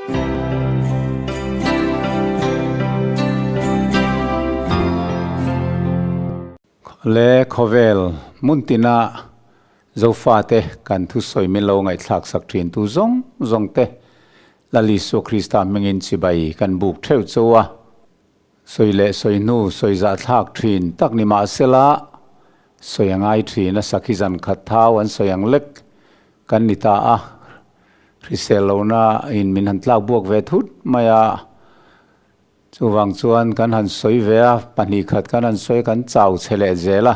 Le khawvel hmun tina Zofate kan thusawi min lo ngaihthlak sak thin tu zawng zawng te Lal Isua Krista hmingin chibai kan buk theuh chu a. Sawi leh sawi hnu sawi zahthlak thin tak ni mahsela sawi a ngai thin a sakhi zan khat thau an sawi ang lek kan ni ta a, hrisel lohna in min han tlak buak ve thut mai a, chuvang chuan kan han sawi ve a, pahnih khat kan han sawi kan chau chhe leh zel a,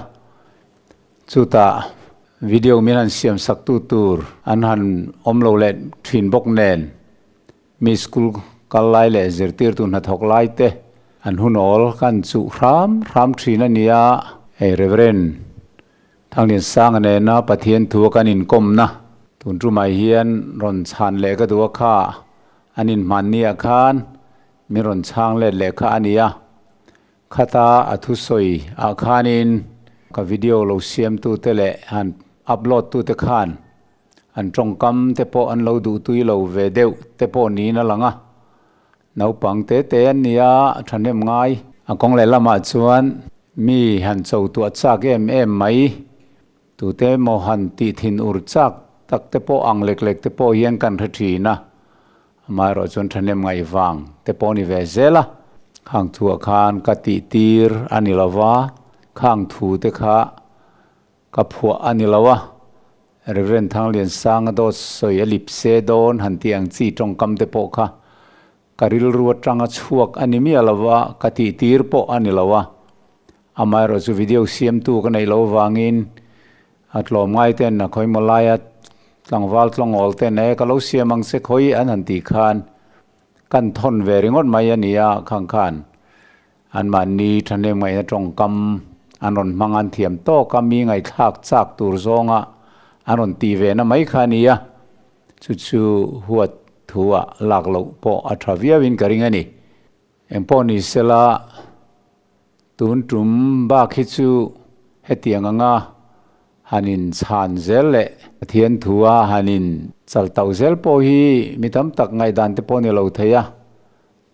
chutah video min han siam sak tu tur an han awm lo leh thin bawk nen. Mi school kal lai leh zirtirtu hnathawk lai te an hun awl kan chuh hram hram thin a nia. Hei Reverend Thangliansanga nena Pathian thu a kan inkawmna tun tumah hian rawn chhan leh ka duh a kha, an inhmanni ah khan min rawn chhang let leh kha a nia. Khata a thusawi ah khanin ka video lo siamtu te leh han upload tu te khan An tawngkam te pawh an lo duhtui lo ve deuh te pawh niin a lang a, naupang te te an ni a, thahnem ngai. A kawng leh lamah chuan mi han cho tuah chak em em mai, tute emaw han tih thin ur chak tak te pawh ang lek lek te pawh hian kan hre thin a, amaherawh chuan thahnem ngaih vang te pawh a ni ve zel a. Khang thuah khan ka tih tir a ni lo va, khang thu te kha Ka phuah a ni lo a, Rev. Thangliansanga dawt sawi a lip se dawn han tih ang chi tawngkam te pawh kha ka rilru atanga chhuak a ni miah lo va, ka tih tir pawh a ni lo a. Amaherawh chu video siamtu ka neih loh avangin a tlawm ngai ten a khawimaw laia tlangval tlawngawl ten e ka lo siam ang che khawi an han tih khan kan thawn ve ringawt mai a ni a, khang khan Anmahni thahnem ngaihna tawngkam an rawn hmang an thiam tawk a, mi ngaihthlak chak tur zawnga an rawn tih ve na mai kha a ni a, chu chu huat thu ah lak loh pawh a tha viauin ka ring a ni. Engpawh ni sela tun tum bak hi chu hetiang anga han in chhan zel leh Pathian thu a han in chal tauh zel pawh hi mi tam tak ngaihdan te pawh a ni lo thei a.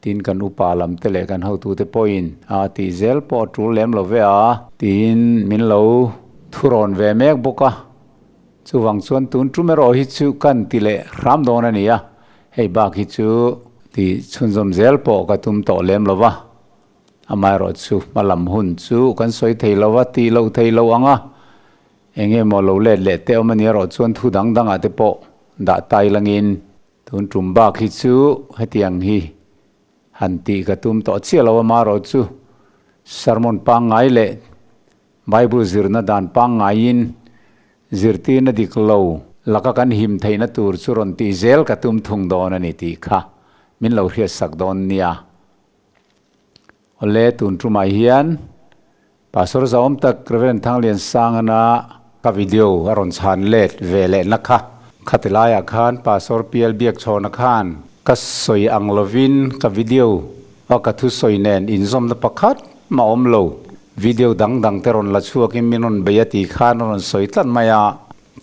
Tin kan upa lam te leh kan hotute pawhin a tih zel pawh a tul lem lo ve a. Tiin min lo thurawn ve mek bawk a. Chuvang chuan tun tum erawh hi chu kan ti leh hram dawn a ni a, hei bak hi chu tih chhunzawm zel pawh ka tum tawh lem lo va. Amaherawh chu hmalam hun chu kan sawi thei lo va, tih loh thei lo ang a. Eng emaw lo let leh te awm a ni erawh chuan thu dang dangah te pawh dah tai langin Tun tum bak hi chu hetiang hi han tih ka tum tawh chiah lo a, marawh chu sermon pangngai leh Bible zirna dan pangngaiin zirtirna dik lo laka kan him theihna tur chu rawn tih zel ka tum thung dawn a ni tih kha min lo hriatsak dawn nia. Awle tun tumah hian Pastor Zaawm tak Rev. Thangliansangana ka video a rawn chhan let ve lehna kha khati laiah khan Pastor PL Biakchhawna khan ka sawi ang lovin ka video a ka thusawi nen inzawmna pakhat mah awm lo video dang dang te rawn la chhuakin min rawn bei a tih khan a rawn sawi tlat mai a.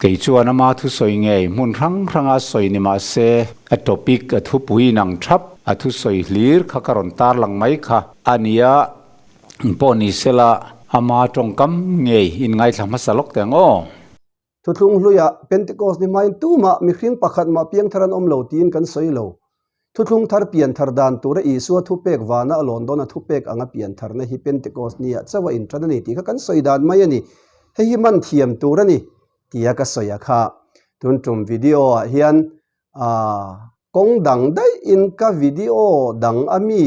Kei chuan ama thusawi ngei hmun hrang hranga sawi ni mah se a topic a thupui inang thap a thusawi hlir kha ka rawn tarlang mai kha a nia. Pawh ni sela ama tawngkam ngei in ngaithla hmasa lawk teh ang aw. Thuthlung hluiah Pentecost ni hmain tumah mihring pakhat mah piangthar an awm lo tiin kan sawi lo. Thuthlung thar pianthar dan tura Isua thupek vana a lawn dawn a thupek anga piantharna hi Pentecost niah chauh a intan a ni tih kha kan sawi dan mai a ni. Hei hi man thiam tur a ni tia ka sawi a kha. Tun tum video ah hian aah kawng dang daihin ka video dang a mi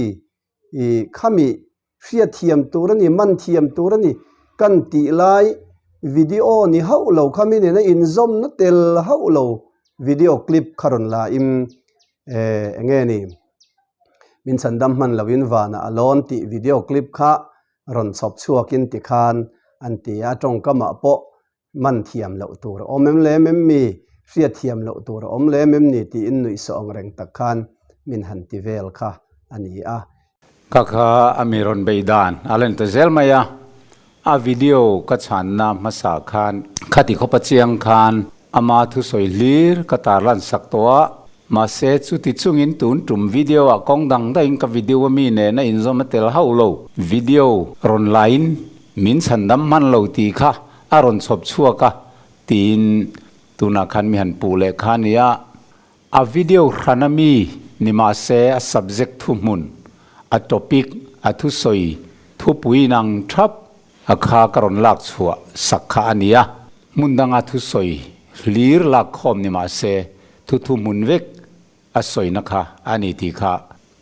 I khami hriatthiam tur a ni, man thiam tur a ni kan tih lai video ni hauh lo khami nena inzawmna tel hauh lo video clip kha rawn la in eh eng nge ni min chhandam hman loin vanah a lawn tih video clip kha rawn chhawp chhuakin tikhan an ti a tawngkamah pawh Man thiam loh tur a awm em lem em mi? Hriat thiam loh tur a awm lem em ni? tiin nuihsawh ang reng tak khan min han ti vel kha a ni a. Ka kha a mi rawn bei dan a len ta zel mai a, a video ka chhanna hmasa khan khati khawpa chiang khan ama thusawi hlir ka tarlan sak tawh a. Mahse, chuti chungin tun tum video ah kawng dang daihin ka video a mi nena inzawm a tel hauh lo. Video rawn lain min chhandam hman lo tih kha a rawn chhawp chhuak a tiin tunah khan mi han puh leh kha a nia. A video hran a mi ni mahse a subject thuhmun, a topic, a thusawi, thupui inang thap a kha ka rawn lak chhuah sak kha a nia. Hmun danga thusawi hlir lak khawm ni mahse thu thuhmun vek a sawina kha a ni tih kha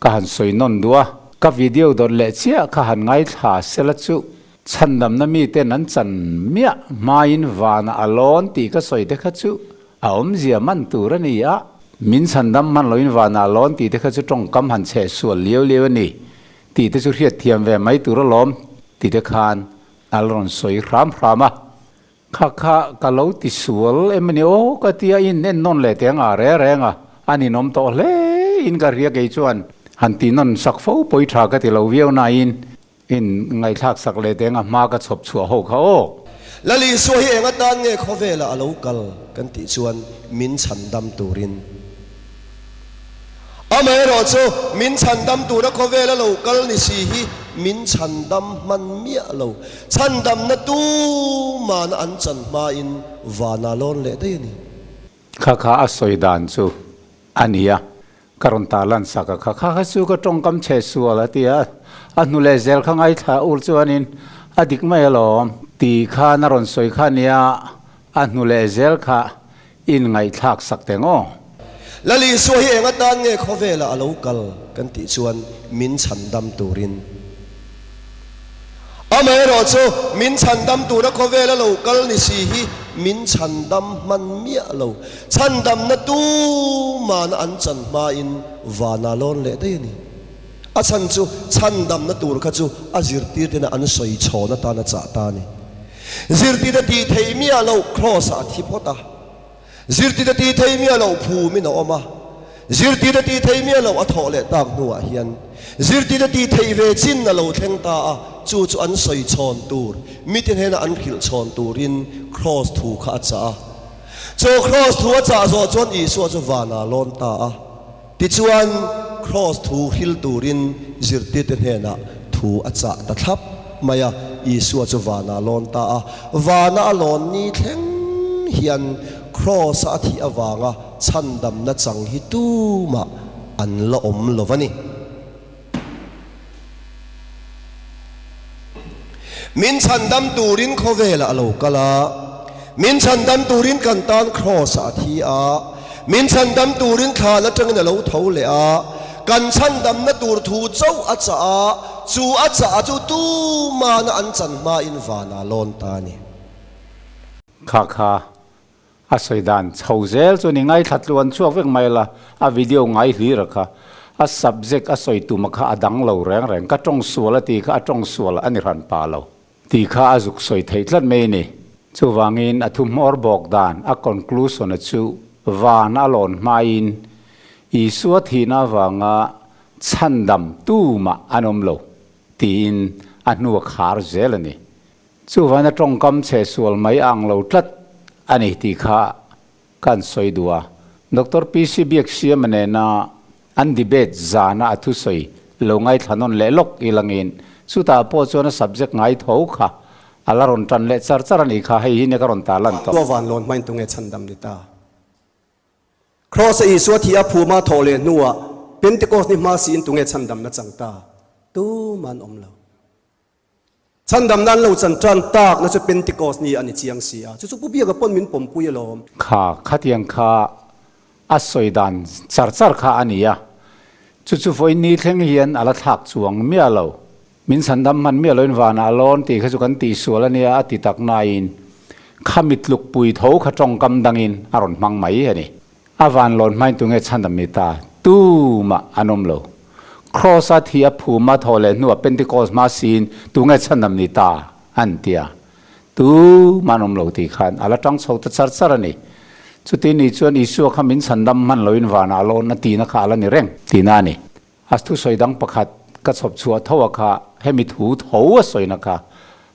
ka han sawi nawn duh a. Ka video dawt leh chiah kha han ngaithla sela chu chhandamna miten an chan miah hmain vanah a lawn tih ka sawi te kha chu a awmzia man tur a ni a. Min chhandam hman loin vanah a lawn tih te kha chu tawngkam han chheh sual liau liau a ni tih te chu hriatthiam ve mai tur alawm ti te khan a la rawn sawi hram hram a. Kha kha ka lo ti sual em a ni aw ka ti a, in en nawn leh teh anga reng reng a, a ninawm tawh hle in ka hria kei chuan han ti nawn sak fo pawi tha ka ti lo viau nain in ngaihthlak sak leh teh anga hma ka chhawp chhuah ho kha aw. Lal Isua hi eng atan nge khawvelah a lo kal kan tih chuan min chhandam turin. Amaherawhchu, min chhandam tura khawvela lo kal ni si hi min chhandam hman miah lo. Chhandamna tumana an chan hmain vana lawn leh daih a ni. Kha kha a sawi dan chu a ni a, ka rawn ta lan sak a, kha kha kha chu ka tawngkam chhe sual a ti a, a hnu leh zel kha ngaithla ur chuanin a dik mai alawm tih khan a rawn sawi kha a nia, a hnu leh zel kha In ngaihthlak sak teng aw. Lal Isua hi eng atan nge khawvelah a lo kal kan tih chuan min chhandam turin. Amaherawhchu min chhandam tura khawvela lo kal ni si hi min chhandam hman miah lo. Chhandamna tumana an chan hmain vana lawn leh daih a ni. A chhan chu chhandamna tur kha chu a zirtirtena an sawi chhawn atan a chah ta a ni. Zirtite tih theih miah loh Kraws-ah a thi phawt a. Zirtite tih theih miah loh phumin a awm a. Zirtite tih theih miah loh a thawh leh tak hnuah hian zirtite tih theih ve chin a lo thleng ta a, chu chu an sawi chhawn tur, mite hnena an hrilh chhawn turin Kraws thu kha a chah a. Chu Kraws thu a chah zawh chuan Isua chu vanah a lawn ta a. Tichuan, Kraws thu hril turin zirtirte hnenah thu a chah ta thlap mai a, Isua chu vanah a lawn ta a. Vana a lawn ni thleng hian Kraws-a a thih avanga chhandamna chang hi tumah an la awm lo va ni. Min chhandam turin khawvelah a lo kal a, min chhandam turin kan tan Kraws-ah a thi a, min chhandam turin thlan atangin a lo tho leh a, kan chhandamna tur thu chauh a chah a, chu a chah a chu tumana an chan hmain vanah lawn ta a ni. Kha kha A sawi dan chho zel chu ni ngaithla tluan chhuak vek mai la, a video ngai hlir a kha. A subject a sawi tum a kha a dang lo reng reng, ka tawng sual a ti kha a tawng sual a ni hran pa lo tih kha a zuk sawi theih tlat mai a ni. Chuvangin a thu hmawr bawk dan a conclusion a chu van a lawn hmain Isua thihna avanga chhandam tumah an awm lo tiin a hnu a khar zel a ni. Chuvana tawngkam chhe sual mai a ang lo tlat a ni tih kha ka an sawi duh a. Doctor PC Biaksiama nena an debate zana a thusawi lo ngaithla nawn leh lawk i langin chutah pawh chuan a subject ngai tho kha a la rawn tan leh char char a nih kha, hei hi nia ka rawn tarlan tawh. Tua van lawn hmain tunge chhandam ni ta? Kraws-a Isua thih a phuma thawh leh hnuah Pentecost ni hma siin tunge chhandamna chang ta? Tumah an awm lo. Chhandamna an lo chan tan tak na chu Pentecost ni a ni chiang si a, chu chu Pu Biaka pawn min pawmpui alawm. Kha khatiang kha a sawi dan char char kha a ni a, chu chu vawiin ni thleng hian a la thlak chuang miah lo. Min chhandam hman miah loin vanah a lawn tih kha chu kan tihsual a nia a ti tak nain khami tlukpui tho kha tawngkam dangin a rawn hmang mai a ni. A van lawn hmain tunge chhandam ni ta? Tumah an awm lo. Kraws-a thi a phum a thaw leh hnuah Pentecost hma siin tunge chhandam ni ta? an ti a. Tumah an awm lo tih khan a la tang chho ta char char a ni. Chuti ni chuan Isua kha min chhandam hman loin vanah a lawn a tihna kha a la ni reng tihna a ni. A thusawi dang pakhat ka chhawp chhuah tho a kha hemi thu tho a sawina kha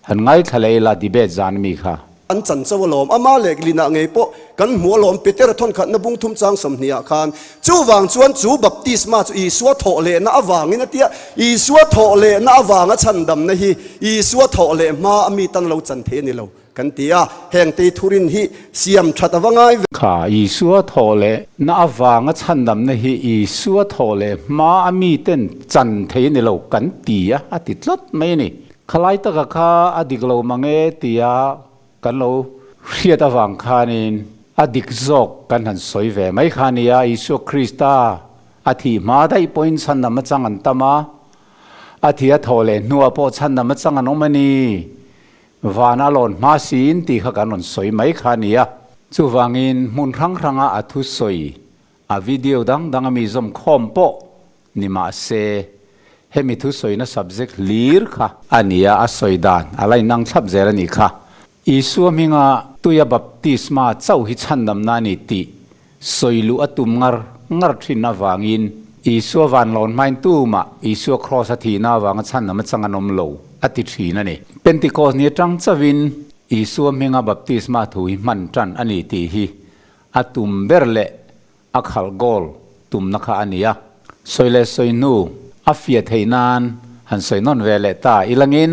han ngaithla leh ila debate zan mi kha. An chan chauh alawm, ama lehlinah ngei pawh kan hmu alawm, Petera thawnkhatna bung thum chang sawmhnih ah khan. Chuvang chuan chu baptisma chu Isua thawh lehna avangin a tia, Isua thawh lehna avanga chhandamna hi Isua thawh leh hma a mi tan lo chan thei a ni lo kan ti a, heng tei thurin hi siam that a va ngai ve. Kha Isua thawh lehna avanga chhandamna hi Isua thawh leh hma a mi ten chan thei a ni lo kan ti a, a ti tlat mai a ni. Khalai taka kha a dik lo mang e tia kan lo hriat avang khanin a dik zawk kan han sawi ve mai kha a nia. Isua Krista a thih hma daih pawhin chhandam atang an tam a, a thih a thawh leh hnuah pawh chhandam atang an awm a ni. Vana lawn hma siin tih kha kan rawn sawi mai kha a nia. Chuvangin hmun hrang hranga a thusawi a video dang dang a mi zawm khawm pawh Ni mahse, hemi thusawina subject hlir kha a nia a sawi dan a la inang thlap zel a nih kha. Isua hminga tuia baptisma chauh hi chhandamna a ni tih sawi luh a tum ngar ngar thin avangin Isua van lawn hmain tumah Isua kraws a thihna avanga chhandam a chang an awm lo a ti thin a ni. Pentecost ni atang chauhin Isua hminga baptisma thu hi hman tan a ni tih hi a tum ber leh A khalh goal tumna kha a ni a. Sawi leh sawi hnu a fiah theih nan han sawi nawn ve leh ta ilangin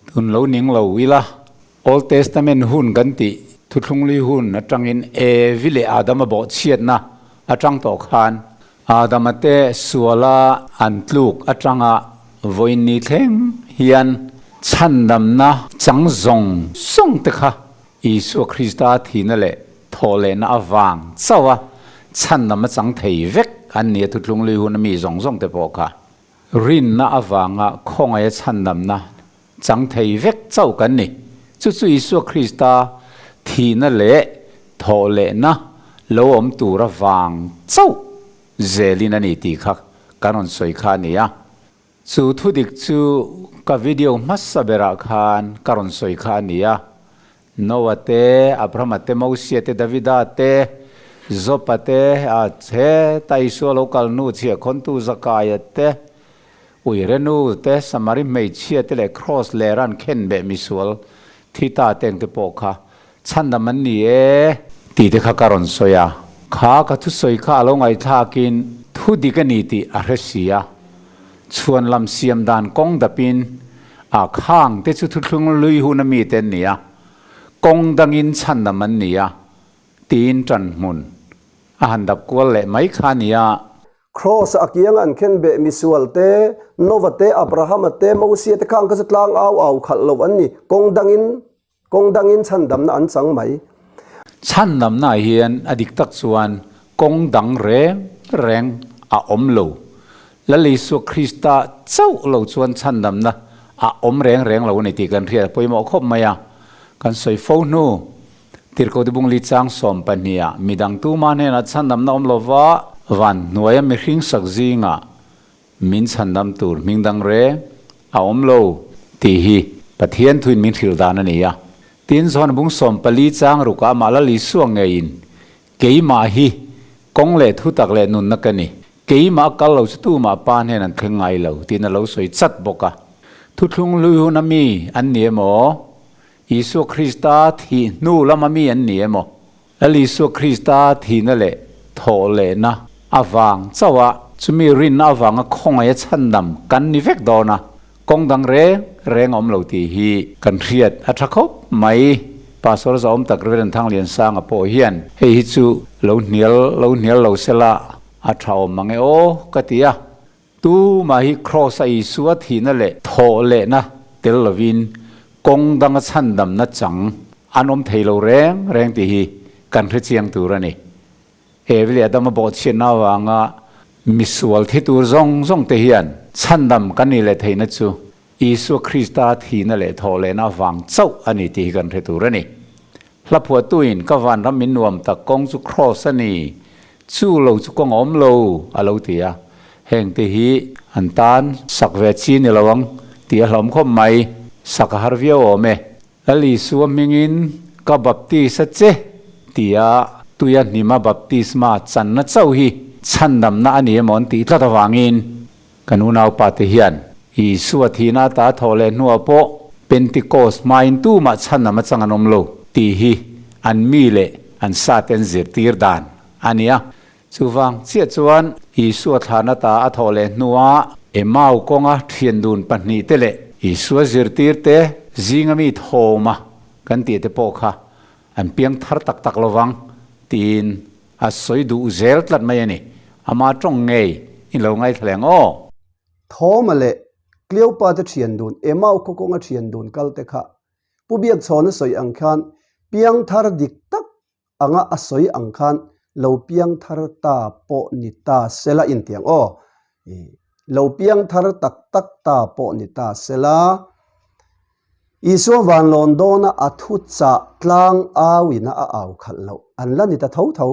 tun lo ning lo ila. Old Testament hun kan tih thuthlunglui hun atangin Evi leh Adama bawhchhiatna atang tawh khan Adama te suala an tluk atanga vawiin ni thleng hian chhandamna chang zawng zawng te kha Isua Krista thihna leh thawhlehna avang chauh a chhandam a chang thei vek an ni a thutlung lui hun a mi zawng zawng te pawh kha rinna avanga khawngaih a chhandamna chang thei vek chauh kan ni. Chu chu Isua Krista thihna leh thawhlehna lo awm tur avang chauh zelin a ni tih kha kan rawn sawi kha a ni a. Chu thudik chu ka video hmasa berah khan ka rawn sawi kha a ni a, Noah te, Abrahama te, Mosia te, Davida te, Jopa te, a he ta Isua lo kal nu chhiah khawntu Zakaia te, Uirenu te, Samari hmeichhia te leh Kraws leh ran khenbeh misual thi ta te ang te pawh kha chhandam an ni e tih te kha ka rawn sawi a. Kha ka thusawi kha a lo ngaihthlakin thudik a ni tih a hre si a. Chhuan lam siam dan kawng dapin a khang te chu thuthlung lui hun a mite an ni a, kawng dangin chhandam an ni a tiin ṭan hmun a han dap kual leh mai kha a ni a. Kraws a kianga an khen beh misual te, Nova te, Abrahama te, Mosia te khang kha chu tlang au au khalh lo an ni, kawng dangin Kawng dangin chhandamna an chang mai. Chhandamna hian a dik tak chuan kawng dang reng reng a awm lo. Lal Isua Krista chauh lo chuan chhandamna a awm reng reng lo a ni tih kan hriat a pawimawh khawp mai a. Kan sawi fo hnu, Tirhkohte Bungli chang 12 ah midang tuma hnenah chhandamna awm lova van hnuaia mihring sak zingah Min chhandam tur hming dang reng a awm lo tih hi Pathian thuin min hrilh dan a ni a. Tin, John bung 14 chang rukah amah Lal Isua ngeiin, Keimah hi kawng leh thutak leh nunna ka ni. Keimah kal lo chu tumah Pa hnen an thleng ngai lo, tiin a lo sawi chat bawk a. Thuthlung hlui huna mi an ni emaw? Isua Krista thih hnu lama mi an ni emaw? Lal Isua Krista thihna leh thawhlehna avang chauh a, chumi rinna avanga khawngaih a chhandam kan ni vek dawn a, kawng dang reng reng a awm lo tih hi kan hriat a tha khawp mai. Pastor Zaawm tak Rev. Thangliansanga pawh hian hei hi chu lo hnial lo hnial lo sela a tha awm mang e aw ka ti a. Tumah hi Kraws a Isua thihna leh thawhlehna tel lovin kawng danga chhandamna chang an awm thei lo reng reng tih hi kan hre chiang tur a ni. Evi leh Adama bawhchhiatna avanga misual thi tur zawng zawng te hian chhandam kan nih leh theihna chu Isua Krista thihna leh thawhlehna avang chauh a ni tih hi kan hre tur a ni. Hla phuahtuin ka vanram min nuam tak kawng chu Kraws a ni, chu lo chu kawng a awm lo a lo ti a. Heng te hi an tan sak ve chi ni lo ang tih a hlawm khawp mai, sak a har viau awm e. Lal Isua hmingin ka baptis a che tia tuia hnima baptisma channa chauh hi chhandamna a ni emaw an tih tlat avangin Kan unaupa te hian Isua thihna ata thawh leh hnuah pawh Pentecost hmain tumah chhan a machang an awm lo. tih hi an mi leh an sate an zirtir dan a ni a. Chuvang chiah chuan Isua thlahna ta a thawh leh hnuah Emau kawnga thian dun pahnihte leh Isua zirtirte zinga mi thawma kan tih te pawh kha an piang thar tak tak lovang tiin a sawi duh zel tlat mai a ni. Ama tawng ngei in lo ngaithla leng aw. Thawma leh Cleopa te thian dun, Emau khaw kawnga thian dun kal te kha Pu Biakchhawna sawi ang khan piang thar dik tak anga a sawi ang khan lo piang thar ta pawh ni ta sela intiang aw. Lo piang thar tak tak ta pawh ni ta sela. Isua vanlawn dawna a thu chah tlang auina a au khalh loh an la ni ta tho tho.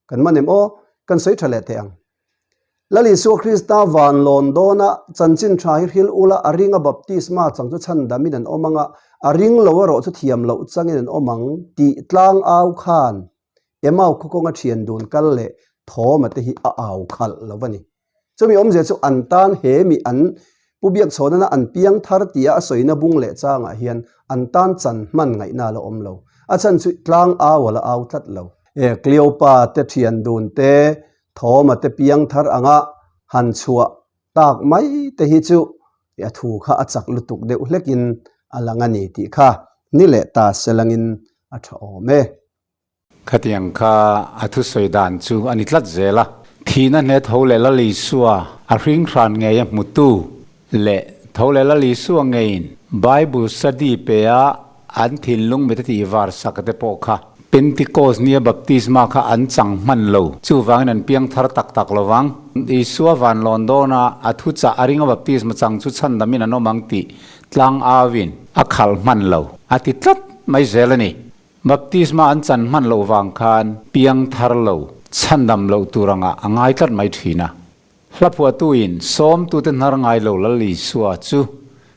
Kan man em aw, kan sawi tha leh teh ang. Lal Isua Krista van lawn dawna chanchin tha hi hril ula a ringa baptisma chang chu chhandamin an awm anga, a ring lo erawh chu thiam loh changin an awm ang tih tlang au khan Emau khaw kawnga thian dun kal leh Thawma te hi a au khalh lo a ni. Chumi awmzia chu an tan he mi an Pu Biakchhawnana an piang thar tia a sawina bung leh changah hian an tan chan hman ngaihna a la awm lo. A chhan chu tlang au a la au tlat lo. E Cleopa te thian dun te, Thawma te piang thar anga han chhuah tak mai te hi chu a thu kha a chak lutuk deuh hlekin a lang a ni tih kha ni leh ta selangin a tha awm e. Khatiang kha a thusawi dan chu a ni tlat zel a. Thihna hne tho leh Lal Isua a hring hran ngei a hmutu leh tho leh Lal Isua ngeiin Bible study pe a an thinlung mit a tih var sak te pawh kha Pentecost nia baptisma kha an chang hman lo. Chuvangin an piang thar tak tak lo vang. Isua van lawn dawna a thuchah a ringa baptisma chang chu chhandamin an awm ang tih tlang auin a khalh hman lo a ti tlat mai zel a ni. Baptisma an chan hman loh vang khan piang thar lo, chhandam loh tur angah a ngai tlat mai thin a. Hlaphuahtuin sawmtute hnar ngai lo Lal Isua chu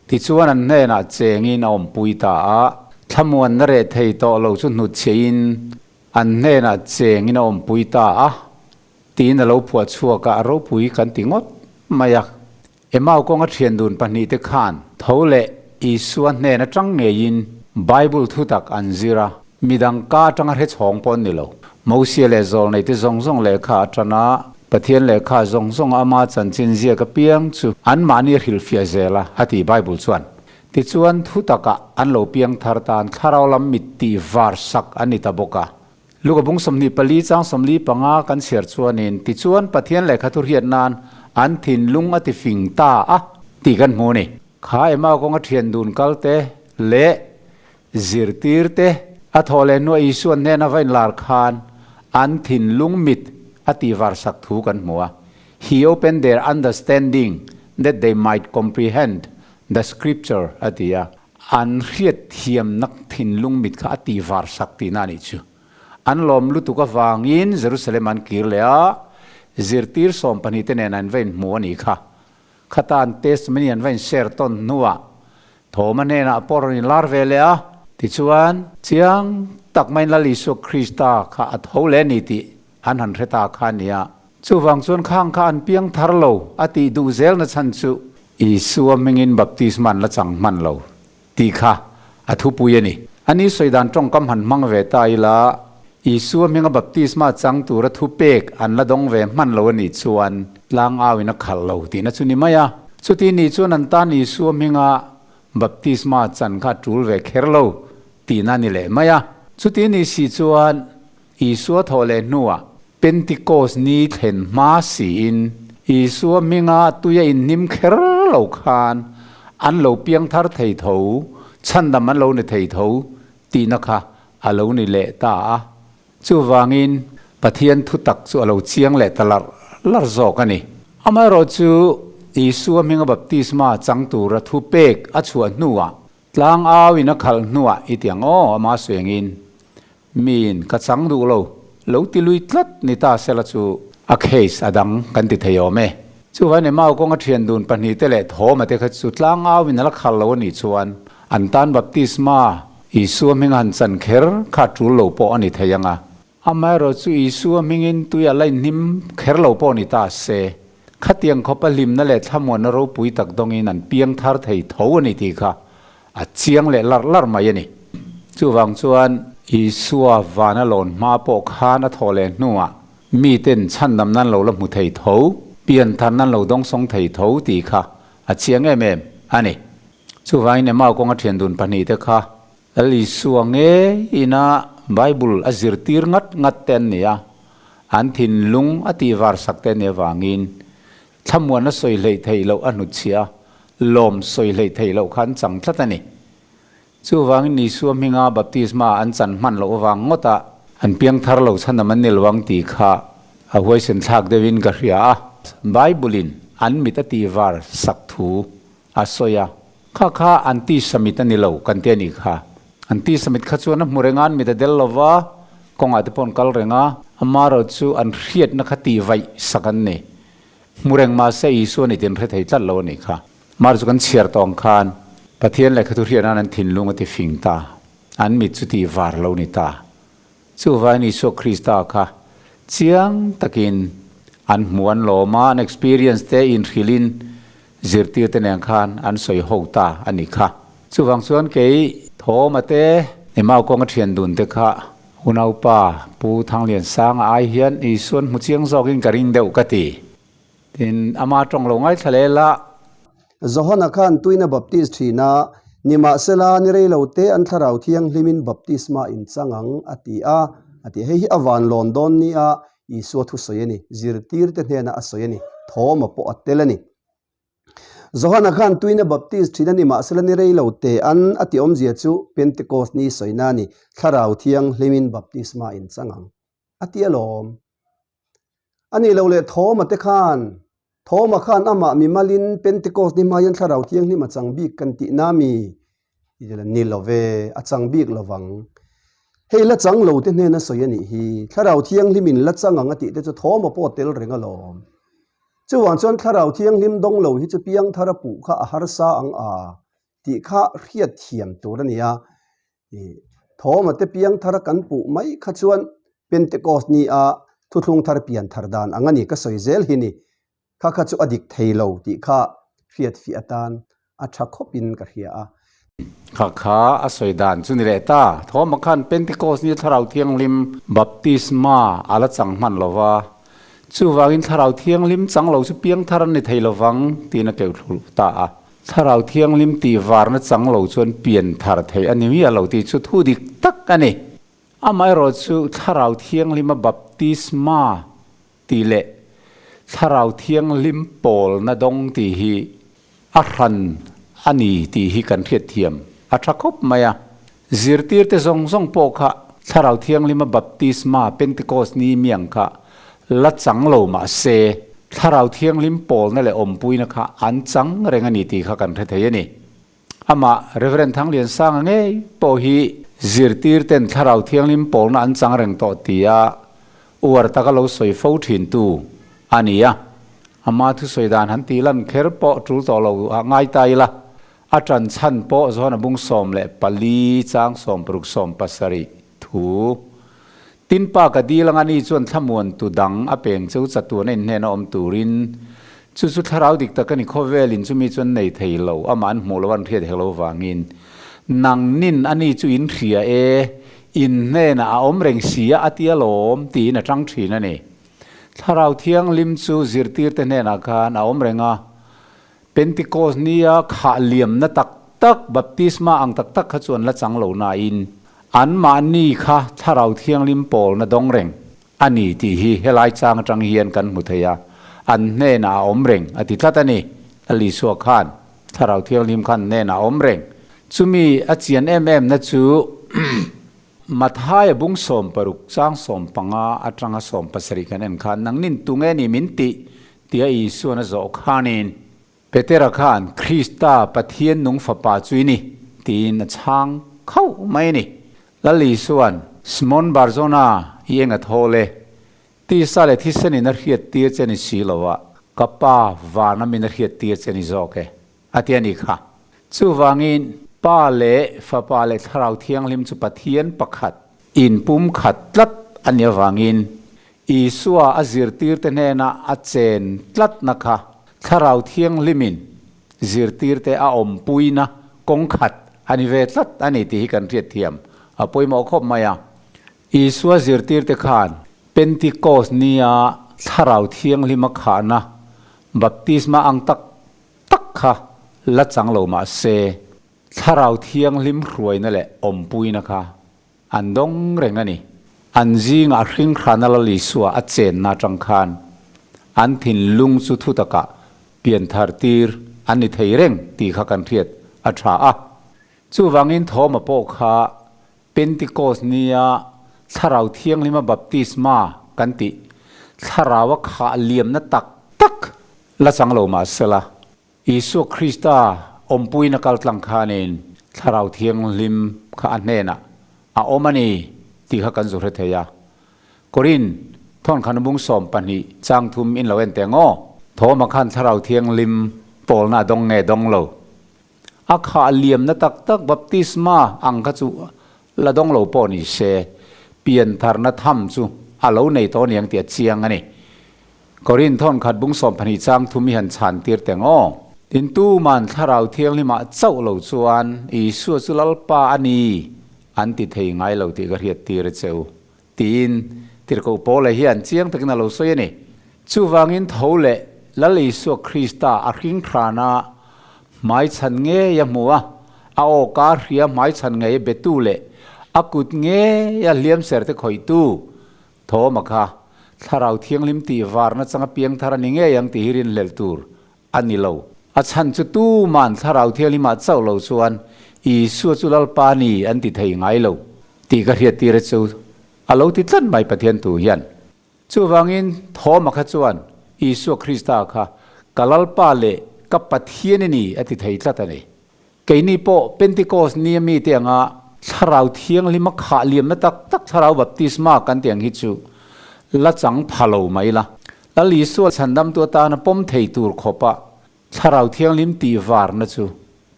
tichuan an hnenah chengin a awmpui ta a, thlamuanna reh thei tawh lo chu hnutchhiahin an hnenah chengin a awmpui ta a, tiin a lo phuah chhuak a, a ropui kan ti ngawt mai a. Emau kawnga thian dun pahnihte khan tho leh Isua hnen atang ngeiin Bible thutak an zir a, midang ka atanga hre chhawng pawh an ni lo. Mosia leh zawlneite zawng zawng lehkha atana Pathian lehkha zawng zawng ama chanchin ziak apiang chu anmahni a hrilhfiah zel a, a ti Bible chuan. Tichuan thutakah an lo piang thar tan thlarau lam mit tih var sak an ni ta bawk a. Luka bung 24 chang 45 kan chhiar chuanin, Tichuan Pathian lehkha thu hriat nan an thinlung a ti fing ta a tih kan hmu a ni. Kha Emau kawnga thian dun kal te leh zirtir te a thawh leh hnuah Isuan hnena va inlar khan an thinlung mit a tih var sak thu kan hmu a. He opened their understanding that they might comprehend the scripture a ti a. An hriat thiamna thinlung mit kha a tih var sak tihna a nih chu. An lawm lutuk avangin Jerusalem an kir leh a, zirtir 12 te nen an va inhmu a nih kha. Khata an testimony an va inshare tawn hnuah Thawma hnenah pawh rawn inlar ve leh a. Tichuan, chiang tak maiin Lal Isua Krista kha a tho leh a ni tih an han hre ta kha a nia. Chuvang chuan khang kha an piang thar lo a tih duh zelna chhan chu Isua hmingin baptisma an la chang hman lo tih kha a thupui a ni. A ni sawi dan tawngkam han hmang ve ta ila, Isua hminga baptisma chang tura thupek an la dawng ve hman lo a nih chuan tlang auin a khalh lo tihna chu ni mai a. Chuti nih chuan an tan Isua hminga baptisma chan kha a tul ve kher lo tihna a ni leh mai a. Chuti nih si chuan Isua thawh leh hnuah Pentikos ni thlen hma siin Isua hminga tui a inhnim kher lo khan an lo piang thar thei tho, chhandam an lo ni thei tho tihna kha a lo ni leh ta a. Chuvangin Pathian thutak chu a lo chiang leh ta larh larh zawk a ni. Amaherawhchu Isua hminga baptisma chang tura thupek a chhuah hnuah Tlang au in a khalh hnuah i ti ang aw, ama suengin miin ka chang duh lo, lo ti lui tlat ni ta sela chu a case a dang kan ti thei awm e. Chuvai ni mau kawnga thian dun pahnihte leh thawma te kha chu tlang au in a la khalh lo a nih chuan an tan baptisma Isua hming a han chan kher kha tul lo pawh a ni thei ang a. Amaherawh chu Isua hmingin tui a la inhnim kher lo pawh ni ta se, khatiang khawpa hlimna leh thlamuanna ropui tak dawngin an piang thar thei tho a ni tih kha a chiang leh larh larh mai a ni. Chuvang chuan Isua vana lawn hma pawh khan a thawh leh hnuah miten chhandam nan lo la hmu thei tho, pianthar nan lo dawngsawng thei tho tih kha a chiang em em a ni. Chuvangin Emau kawnga thian dun pahnihte kha Lal Isua nge ina Bible a zirtir ngat ngat te an ni a, an thinlung a tihvar sak te an nih avangin thlamuan a sawi hleih theih loh a hnutchhiah a, lawm sawi hleih theih loh kha an chang tlat a ni. Chuvangin Isua hminga baptisma an chan hman loh avang ngawta an piangthar lo chhanam an ni lo ang tih kha a huaisen thlak deuhin ka hria a. Bible-in an mit a tihvar sak thu a sawi a, Kha kha anti-Samit a ni lo kan ti a nih kha. Anti-Samit kha chuan a hmu reng a, an mit a del lo va, kawngah te pawh an kal reng a, amaherawh chu an hriatna kha tihvaih sak an ni. Hmu reng mahse Isua ni tin hre thei tlat lo a nih kha. Amaherawh chu kan chhiar tawh ang khan Pathian lehkha thu hriat nan an thinlung a ti fing ta, an mit chu tihvar lo ni ta. Chuvangin Isua Krista kha chiang takin an hmu an lawm a, an experience te inhrilhin zirtir te nen khan an sawi ho ta a nih kha. Chuvang chuan kei Thawma te, Emau kawnga thian dun te kha unaupa Pu Thangliansanga ai hian Isuan hmu chiang zawkin ka ring deuh ka ti. Tin, ama tawng lo ngaithla lel a. Johana khan tuina baptist thin a, nimahsela ni rei lo te an thlarau thianghlimin baptisma in chang ang a ti a, a ti. Hei hi a van lawn dawn nia Isua thu sawi a ni, zirtirte hnena a sawi a ni, thawma pawh a tel a ni. Johana khan tuina baptist thin a, nimahsela ni rei lo te an a ti awmzia chu Pentecost ni sawina a ni, thlarau thianghlimin baptisma in chang ang a ti alawm. A nih loh leh Thawma te khan, Thawma khan amah mimalin Pentecost ni hma hian Thlarau Thianghlim a chang bik kan tih na mi? Ni lo ve, a chang bik lo vang. Hei la chang lo te hnena sawi a nih hi. Thlarau Thianghlimin la chang ang a tih te chu Thawma pawh tel reng alawm. Chuvang chuan Thlarau Thianghlim dawng lo hi chu piangthar a puh kha a harsa ang a tih kha hriat thiam tur a ni a. Thawma te piang thar kan puh mai kha chuan Pentecost ni a thuthlung thar pian thar dan ang a ni ka sawi zel hi ni. Kha kha chu a dik thei lo tih kha hriat fiah atan a tha khawpin ka hria a. Kha kha a sawi dan chu ni leh ta. Thawma khan Pentecost ni Thlarau Thianghlim baptisma a la chang hman lo va, chuvangin Thlarau Thianghlim chang lo chu piang thar an ni thei lo vang tiin a keuh thlu ta a. Thlarau Thianghlim tih varna chang lo chuan pian thar theih a ni miah lo tih chu thu dik tak a ni. Amaherawh chu Thlarau Thianghlima baptisma tih leh Thlarau Thianghlim pawlna dawng tih hi a hran a ni tih hi kan hriatthiam a tha khawp mai a. Zirtirte zawng zawng pawh kha Thlarau Thianghlima baptisma Pentecost ni miang kha la chang lo mah se, Thlarau Thianghlim pawlna leh awmpuina kha an chang reng a ni tih kha kan hre thei a ni. Amah Rev. Thangliansanga ngei pawh hi zirtirten Thlarau Thianghlim pawlna an chang reng tawh tia uar taka lo sawi fo thintu a ni a. Ama thusawi dan han tih lan kher pawh tul tawh lo ah ngai ta ila, a tan chhan pawh zawn a bung 14 chang 60 70 thu. Tin pa ka dil anga ni chuan thlamuan tu dang a peng cheu chatuan a inhnen a awm turin chu chu thlarau dik tak a ni khawvelin chumi chuan nei thei lo amah an hmuh lo an hriat hek lo vangin nang nin a ni chu in hria e inhnenah a awm reng si a a ti alawm tiin a tang thin a ni. Thlarau Thianghlim chu zirtirte hnenah khan a awm reng a, Pentecost nia khah liamna tak tak, baptisma ang tak tak kha chu an la chang lo nain, anmahni kha Thlarau Thianghlim pawlna dawng reng a ni tih hi helai chang atang hian kan hmu thei a, an hnenah a awm reng a ti tlat a ni. Lal Isua khan Thlarau Thianghlim khan hnenah a awm reng. Chumi a chian em em na chu Mathaia bung 60 chang 15 atanga 70 kan en khan nangnin tunge ni min tih Tia Isuan a zawh khanin, Petera khan Krista Pathian nung fapa chu i ni, tiin a chhang khauh mai a ni. Lal Isuan, Simon Barzona i eng a thawl e, tisa leh thisenin a hriat tir che ni si lo a, ka Pa vana min a hriat tir che ni zawk e, a ti a ni kha. Chuvangin, Pa leh Fapa leh Thlarau Thianghlim chu Pathian pakhat, inpumkhat tlat a nih avangin, Isua a zirtirte hnena a chen tlatna kha Thlarau Thianghlimin zirtirte a awmpuina kawng khat a ni ve tlat a ni tih hi kan hriatthiam a pawimawh khawp mai a. Isua zirtirte khan Pentikos nia Thlarau Thianghlima khahna baptisma ang tak tak kha la chang lo mah se, Thlarau Thianghlim hruaina leh awmpuina kha an dawng reng a ni. An zingah hringhrana Lal Isua a chenna atang khan an thinlung chu thutakah pianthar tir an ni thei reng tih kha kan hriat a tha a. Chuvangin Thawma pawh kha Pentikos nia Thlarau Thianghlima baptisma kan tih Thlaraua khah liamna tak tak la chang lo mah sela, Isua Krista awmpuina kal tlang khanin Thlarau Thianghlim kha a hnenah a awm a ni tih kha kan zu hre thei a. Korin thawn bung 12 chang thum in lo en teh ngaw. Thawma khan Thlarau Thianghlim pawlna a dawng nge dawng lo. A khah liamna tak tak baptisma ang kha chu la dawng lo pawh ni se, piantharna tham chu a lo nei tawh aniang tih a chiang a ni. Korin thawnkhat bung 12 chang thum hi han chhan tir teh ngaw. Tin tuman Thlarau Thianghlimah chauh lo chuan Isua chu Lalpa a ni an ti thei ngai lo tih ka hriat tir a che u. Tiin Tirhkoh Paula hian chiang takin a lo sawi a ni. Chuvangin tho leh Lal Isua Krista a hring hrana hmaichhan ngei a hmu a, a awka hria hmaichhan ngei a betu leh a kut ngei a hliam ser te khawihtu Thawma kha Thlarau Thianghlim tih varna changa piangthar a ni ngei ang tih hi rinhlelh tur a ni lo. A chhan chu tuman Thlarau Thianghlimah chauh lo chuan Isua chu Lalpa ni an ti thei ngai lo tih ka hriat tir a chu a lo ti tlat mai Pathian tu hian. Chuvangin Thawma kha chuan Isua Krista kha ka Lalpa leh ka Pathian i ni a ti thei tlat a ni. Keini pawh Pentecost ni a mite anga Thlarau Thianghlima khah liamna tak tak Thlarau Baptisma kan tih ang hi chu la chang pha lo mai la. Lal Isua chhandamtu atana pawm thei tur khawpa Thlarau Thianghlim tih varna chu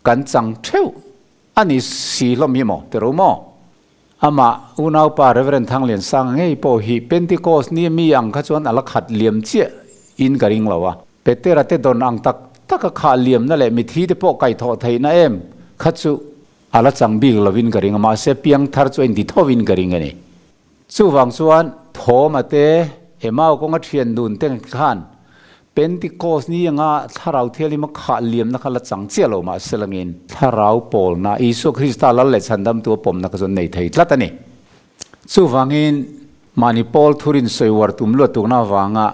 kan chang theuh a ni si hlawm hi maw ti ro maw? Amah unaupa Rev. Thangliansanga ngei pawh hi Pentecost ni a mi ang kha chuan a la khat liam chiah in ka ring lo a. Petera te dawn ang tak tak a khah liamna leh mithi te pawh kaihthawh theihna em kha chu a la chang bik lovin ka ring a, mahse piangthar chu a inti thovin ka ring a ni. Chuvang chuan Thawma te, Emau kawnga thian dun te khan Pentecost ni anga Thlarau Thianghlim a khah liamna kha la chang chiah lo mahse langin Thlarau pawlna Isua Krista lal leh chhandamtu a pawmna kha chu an nei thei tlat a ni. Chuvangin mahni pawl thurin sawi uar tum luat tukna avanga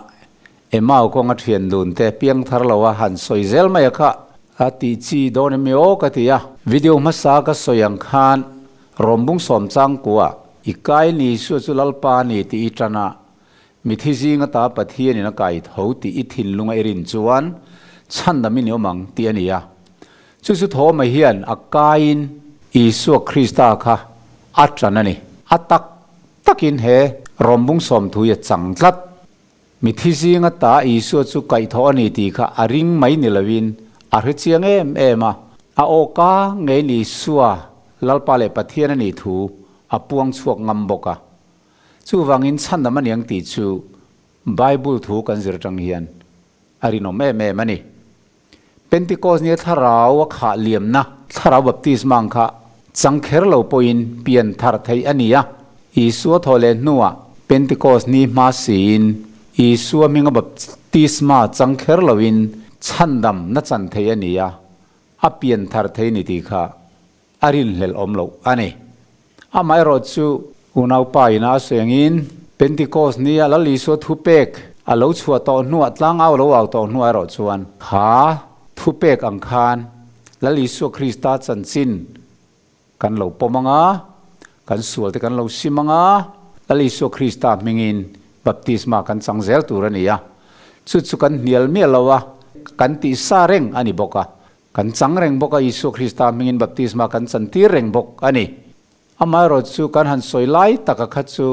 Emau kawnga thian dun te piangthar lo a han sawi zel mai a kha a tih chi dawn em aw ka ti a. Video hmasa ka sawi ang khan Rawmbung sawm changkua i kai ni Isua chu Lalpa ni tih i tan a, mithi zinga ta Pathian in a kai tho tih i thinlunga i rin chuan chhandam i ni awm ang tih a ni a. Chu chu Thawma hian a kaiin Isua Krista kha a tan a ni. A tak takin he Rawmbung sawm thu hi a chang tlat. Mithi zinga ta Isua chu kaihthawh a ni tih kha a ring mai ni loin a hre chiang em em a. A awka ngeiin Isua Lalpa leh Pathian a nih thu a puang chhuak ngam bawk a. Chuvangin chhandam a niang tih chu Bible thu kan zir atang hian a rinawm em em a ni. Pentecost nia thlarau a khah liamna, thlarau baptisma ang kha chang kher lo pawhin pian thar theih a ni a. Isua thawh leh hnuah Pentecost ni hma siin Isua hminga baptisma chang kher loin chhandam na chan theih a ni a, a pian thar thei ni tih kha a rinhlelh awm loh a ni. Amaherawh chu unaupa ina a sawi angin Pentecost nia Lal Isua thupek a lo chhuah tawh hnuah tlangau lo au tawh hnuah erawh chuan kha thupek ang khan Lal Isua Krista chanchin kan lo pawm ang a, kan sualte kan lo sim ang a, Lal Isua Krista hmingin baptisma kan chang zel tur a ni a. Chu chu kan hnial miah lo a, kan tihsa reng a ni bawk a. Kan chang reng bawk a, Isua Krista hmingin baptisma kan chantir reng bawk a ni. Amaherawh chu kan han sawi lai taka kha chu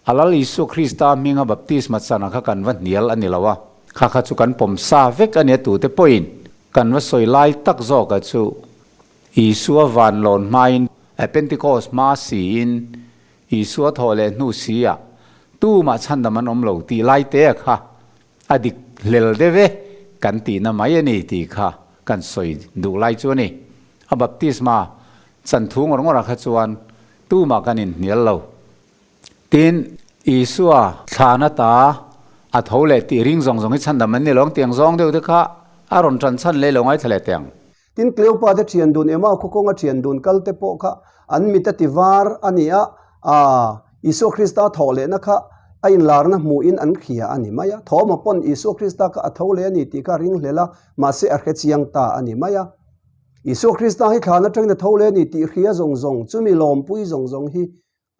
a Lal Isua Krista hminga baptisma chana kha kan va hnial a ni lo a, kha kha chu kan pawm sa vek a nia tute pawhin kan va sawi lai tak zawka chu Isua van lawn hmain Pentecost hma siin Isua thawh leh hnu sia tumah chhandam an awm lo tih lai te a kha A dik hlel deuh e kan tihna mai a ni tih kha kan sawi duh lai chu a ni. A baptisma chan thu ngawr ngawrah kha chuan Tumah kan inhnial lo. Tin, Isua thlan ata a tho leh tih ring zawng zawng hi chhandam an ni lo ang tiang zawng deuh te kha a rawn tan chhan leh lo ngaithla leh teh ang. Tin, Cleopa te thian dun Emau khaw kawnga thian dun kal te pawh kha an mit a ti var a ni a, aa, Isua Krista thawh lehna kha a inlarna hmuhin an hria a ni mai a. Thawma pawn Isua Krista kha a tho leh a ni tih kha a ringhlel a, mahse a hre chiang ta a ni mai a. Isua Krista hi thlan atangin a tho leh a ni tih hria zawng zawng, chumi lawmpui zawng zawng hi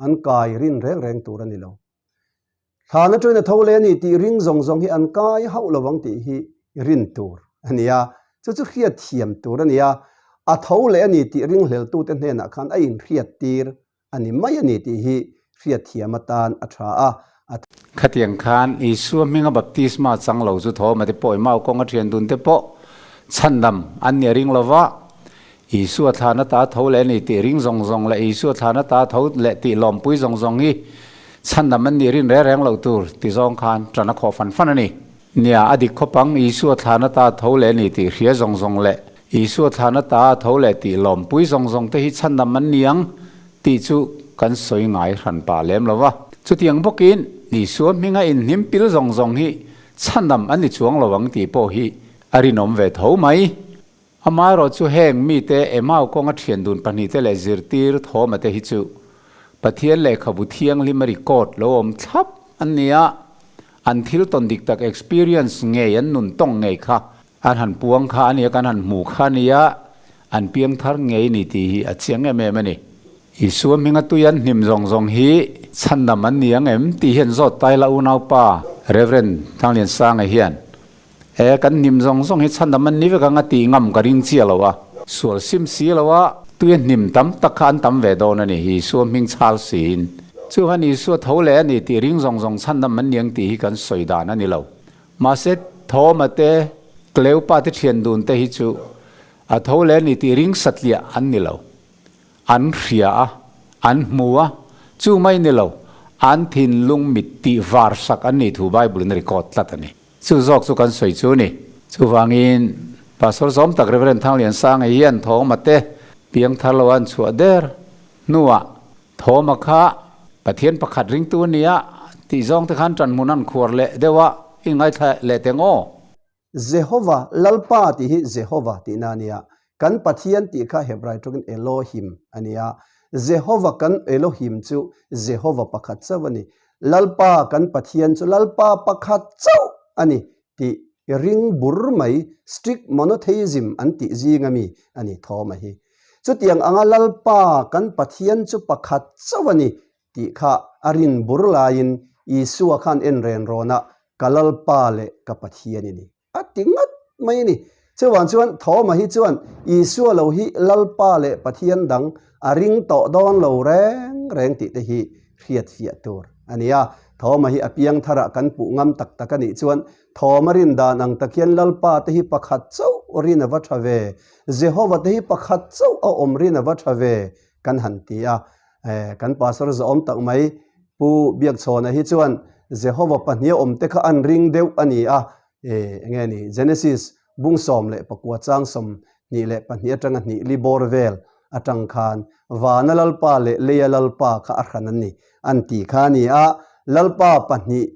an kai rin reng reng tur a ni lo. Thlan atangin a tho leh a ni tih ring zawng zawng hi an kai hauh lo ang tih hi rin tur a ni a, chu chu hriat thiam tur a ni a, a tho leh a ni tih ringhleltute hnenah khan a inhriat tir a ni mai a ni tih hi hriatthiam atan a tha a, a. Khatiang khan Isua hminga baptisma chang lo chu thaw mate pawh Emau kawnga thian dun te pawh chhandam an ni a ring lo va, Isua thlan ata tho leh a ni tih ring zawng zawng leh Isua thlan ata tho leh tih lawmpui zawng zawng hi chhandam an nih rin reng reng loh tur ti zawng khan tan a khawh fan fan a ni. Nia, a dik khawp ang, Isua thlan ata tho leh a ni tih hria zawng zawng leh Isua thlan ata tho leh tih lawmpui zawng zawng te hi chhandam an ni ang tih chu kan sawi ngai hran pah lem lo va. Chutiang bawkin Isua hminga inhnim pil zawng zawng hi chhandam an ni chuang lo ang tih pawh hi a rinawm ve tho mai. Amaherawh chu heng mite Emau kawnga thian dun pahnihte leh zirtir thawma te hi chu Pathian lehkhabu thianghlim a record lo awm thlap an ni a, an thil tawn dik tak experience ngei an nun tawng ngei kha An han puang kha a nia, kan han hmu kha a nia, an piang thar ngei ni tih hi a chiang em em a ni. Isua hminga tui an hnim zawng zawng hi chhandam an ni ang em tih hian zawt tai la unaupa Rev. Thangliansanga hian e kan hnim zawng zawng hi chhandam an ni vek ang a tih ngam ka ring chiah lo a. Sual sim si lo a, tui a hnim tam tak kha an tam ve dawn a ni, Isua hming chhal siin. Chuan Isua tho leh a ni tih ring zawng zawng chhandam an ni ang tih hi kan sawi dan a ni lo. Mahse, Thoma te, Cleopa te thian dun te hi chu a tho leh a ni tih ring satliah an ni lo. An hria a, an hmu a, chu mai ni lo, an thinlung mit tih var sak an nih thu Bible in a record tlat a ni. Chu zawk chu kan sawi chu a ni. Chuvangin, Pastor zawm tak Reverend Thangliansanga hian Thoma te piangthar lo an chhuah der hnuah Thawma kha Pathian pakhat ringtu a nia tih zawng te khan ṭanhmun an khuar leh deuh a, i ngaithla leh teng aw. Jehova, Lalpa tih hi Jehova tihna a nia. Kan Pathian tih kha Hebrai tawngin Elohim a nia. Jehova kan Elohim chu Jehova pakhat chauh a ni. Lalpa kan Pathian chu Lalpa pakhat chauh a ni tih ring bur mai, strict monotheism an tih zinga mi a ni Thawma hi. Chutiang anga Lalpa kan Pathian chu pakhat chauh a ni tih kha a rin bur laiin Isua khan en ren rawn a, Ka Lalpa leh ka Pathian i ni a ti ngat mai a ni. Chuvang chuan Thawma hi chuan Isua lo hi Lalpa leh Pathian dang a ring tawh dawn lo reng reng tih te hi hriatfiah tur a ni a. Thawma hi a piang tharah kan puh ngam tak tak a nih chuan Thawma rin dan ang tak hian Lalpa te hi pakhat chauh rin a va tha ve, Jehova te hi pakhat chauh a awm rin a va tha ve kan han ti a. Kan pastor zawhawm tak mai Pu Biakchhawna hi chuan Jehova pahnih a awm te kha an ring deuh a ni a. Enge ni Genesis bung 14 chang 22 atanga hnih li bawr vel atang khan vana Lalpa leh leia Lalpa kha a hran an ni an ti kha a ni a. Lalpa pahnih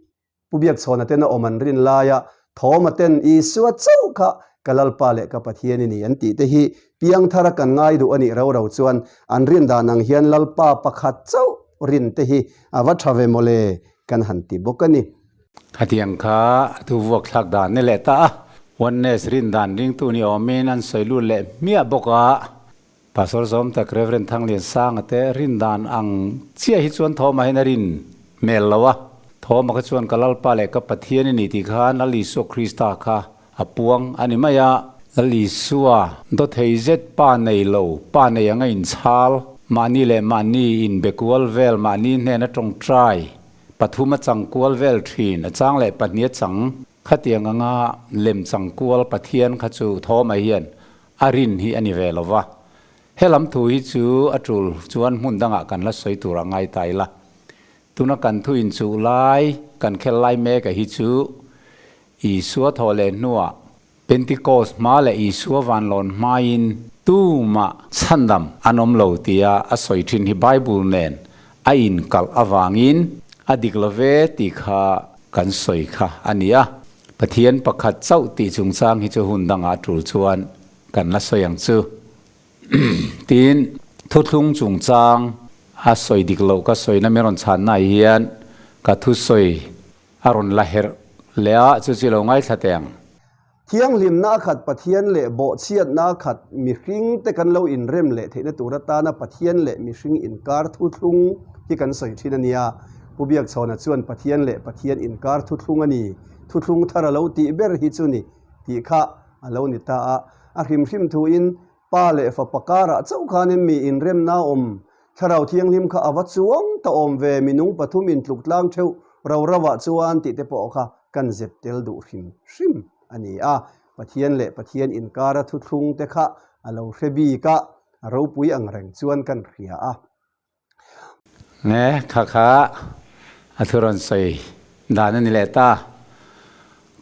Pu Biakchhawna ten a awm an rin laia Thawma ten Isua chauh kha ka Lalpa leh ka Pathian i ni an tih te hi piangthara kan ngai duh a nih rau rau chuan an rin dan ang hian Lalpa pakhat chauh rin te hi a va tha ve mawle kan han ti bawk a ni. Khatiang kha thu vuak thlak dan ni leh ta a, Oneness rin dan ringtu ni awmin an sawi lut leh hmiah bawk a. Pastor zawm tak Rev. Thangliansanga te rin dan ang chiah hi chuan Thawma hian a rin hmel lo a. Thawma kha chuan ka Lalpa leh ka Pathian i ni tih khan Lal Isua Krista kha a puang a ni mai a. Lal Isua dawthei zet pa nei lo, pa nei anga inchhal, mahni leh mahni inbe kual vel, mahni hnena tawngtai pathum a chang kual vel thin, a chang leh pahnih a chang. Khatiang anga lem chang kual Pathian kha chu Thawma hian a rin hi a ni ve lo va. He lam thu hi chu a tul chuan hmun dangah kan la sawi tur a ngai ta ila. Tuna kan thu inchuh lai, kan khel lai mek a hi chu Isua thawh leh hnuah. Pentecost hma leh Isua vanlawn hmain tumah chhandam an awm lo tia a sawi thin hi Bible nen a inkalh avangin a dik lo ve tih kha kan sawi kha a ni a. Pathian pakhat chauh tih chungchang hi chu hun dangah tul chuan kan la sawi ang chu. Tin, thuthlung chungchang a sawi dik loh ka sawina min rawn chhannaah hian ka thusawi a rawn la herh leh a, chu chu i lo ngaithla teh ang. Thianghlimna a khat Pathian leh bawhchhiatna a khat mihring te kan lo inrem leh theihna tur atana Pathian leh mihring inkar thuthlung hi kan sawi thin a nia. Pu Biakchhawna chuan Pathian leh Pathian inkar thuthlung a ni, thuthlung thar a lo tih ber hi chu ni tih kha a lo ni ta a. A hrim hrim thuin Pa leh Fapa karah chauh khanin mi inremna a awm. Thlarau Thianghlim kha a va chuang ta awm ve, minung pathum intluk tlang theuh ro ro ah chuan tih te pawh kha kan zep tel duh hrim hrim a ni a. Pathian leh Pathian inkara thuthlung te kha a lo hre bik a, a ropui ang reng chuan kan hria a. Nge kha kha a thu rawn sawi dan a ni leh ta.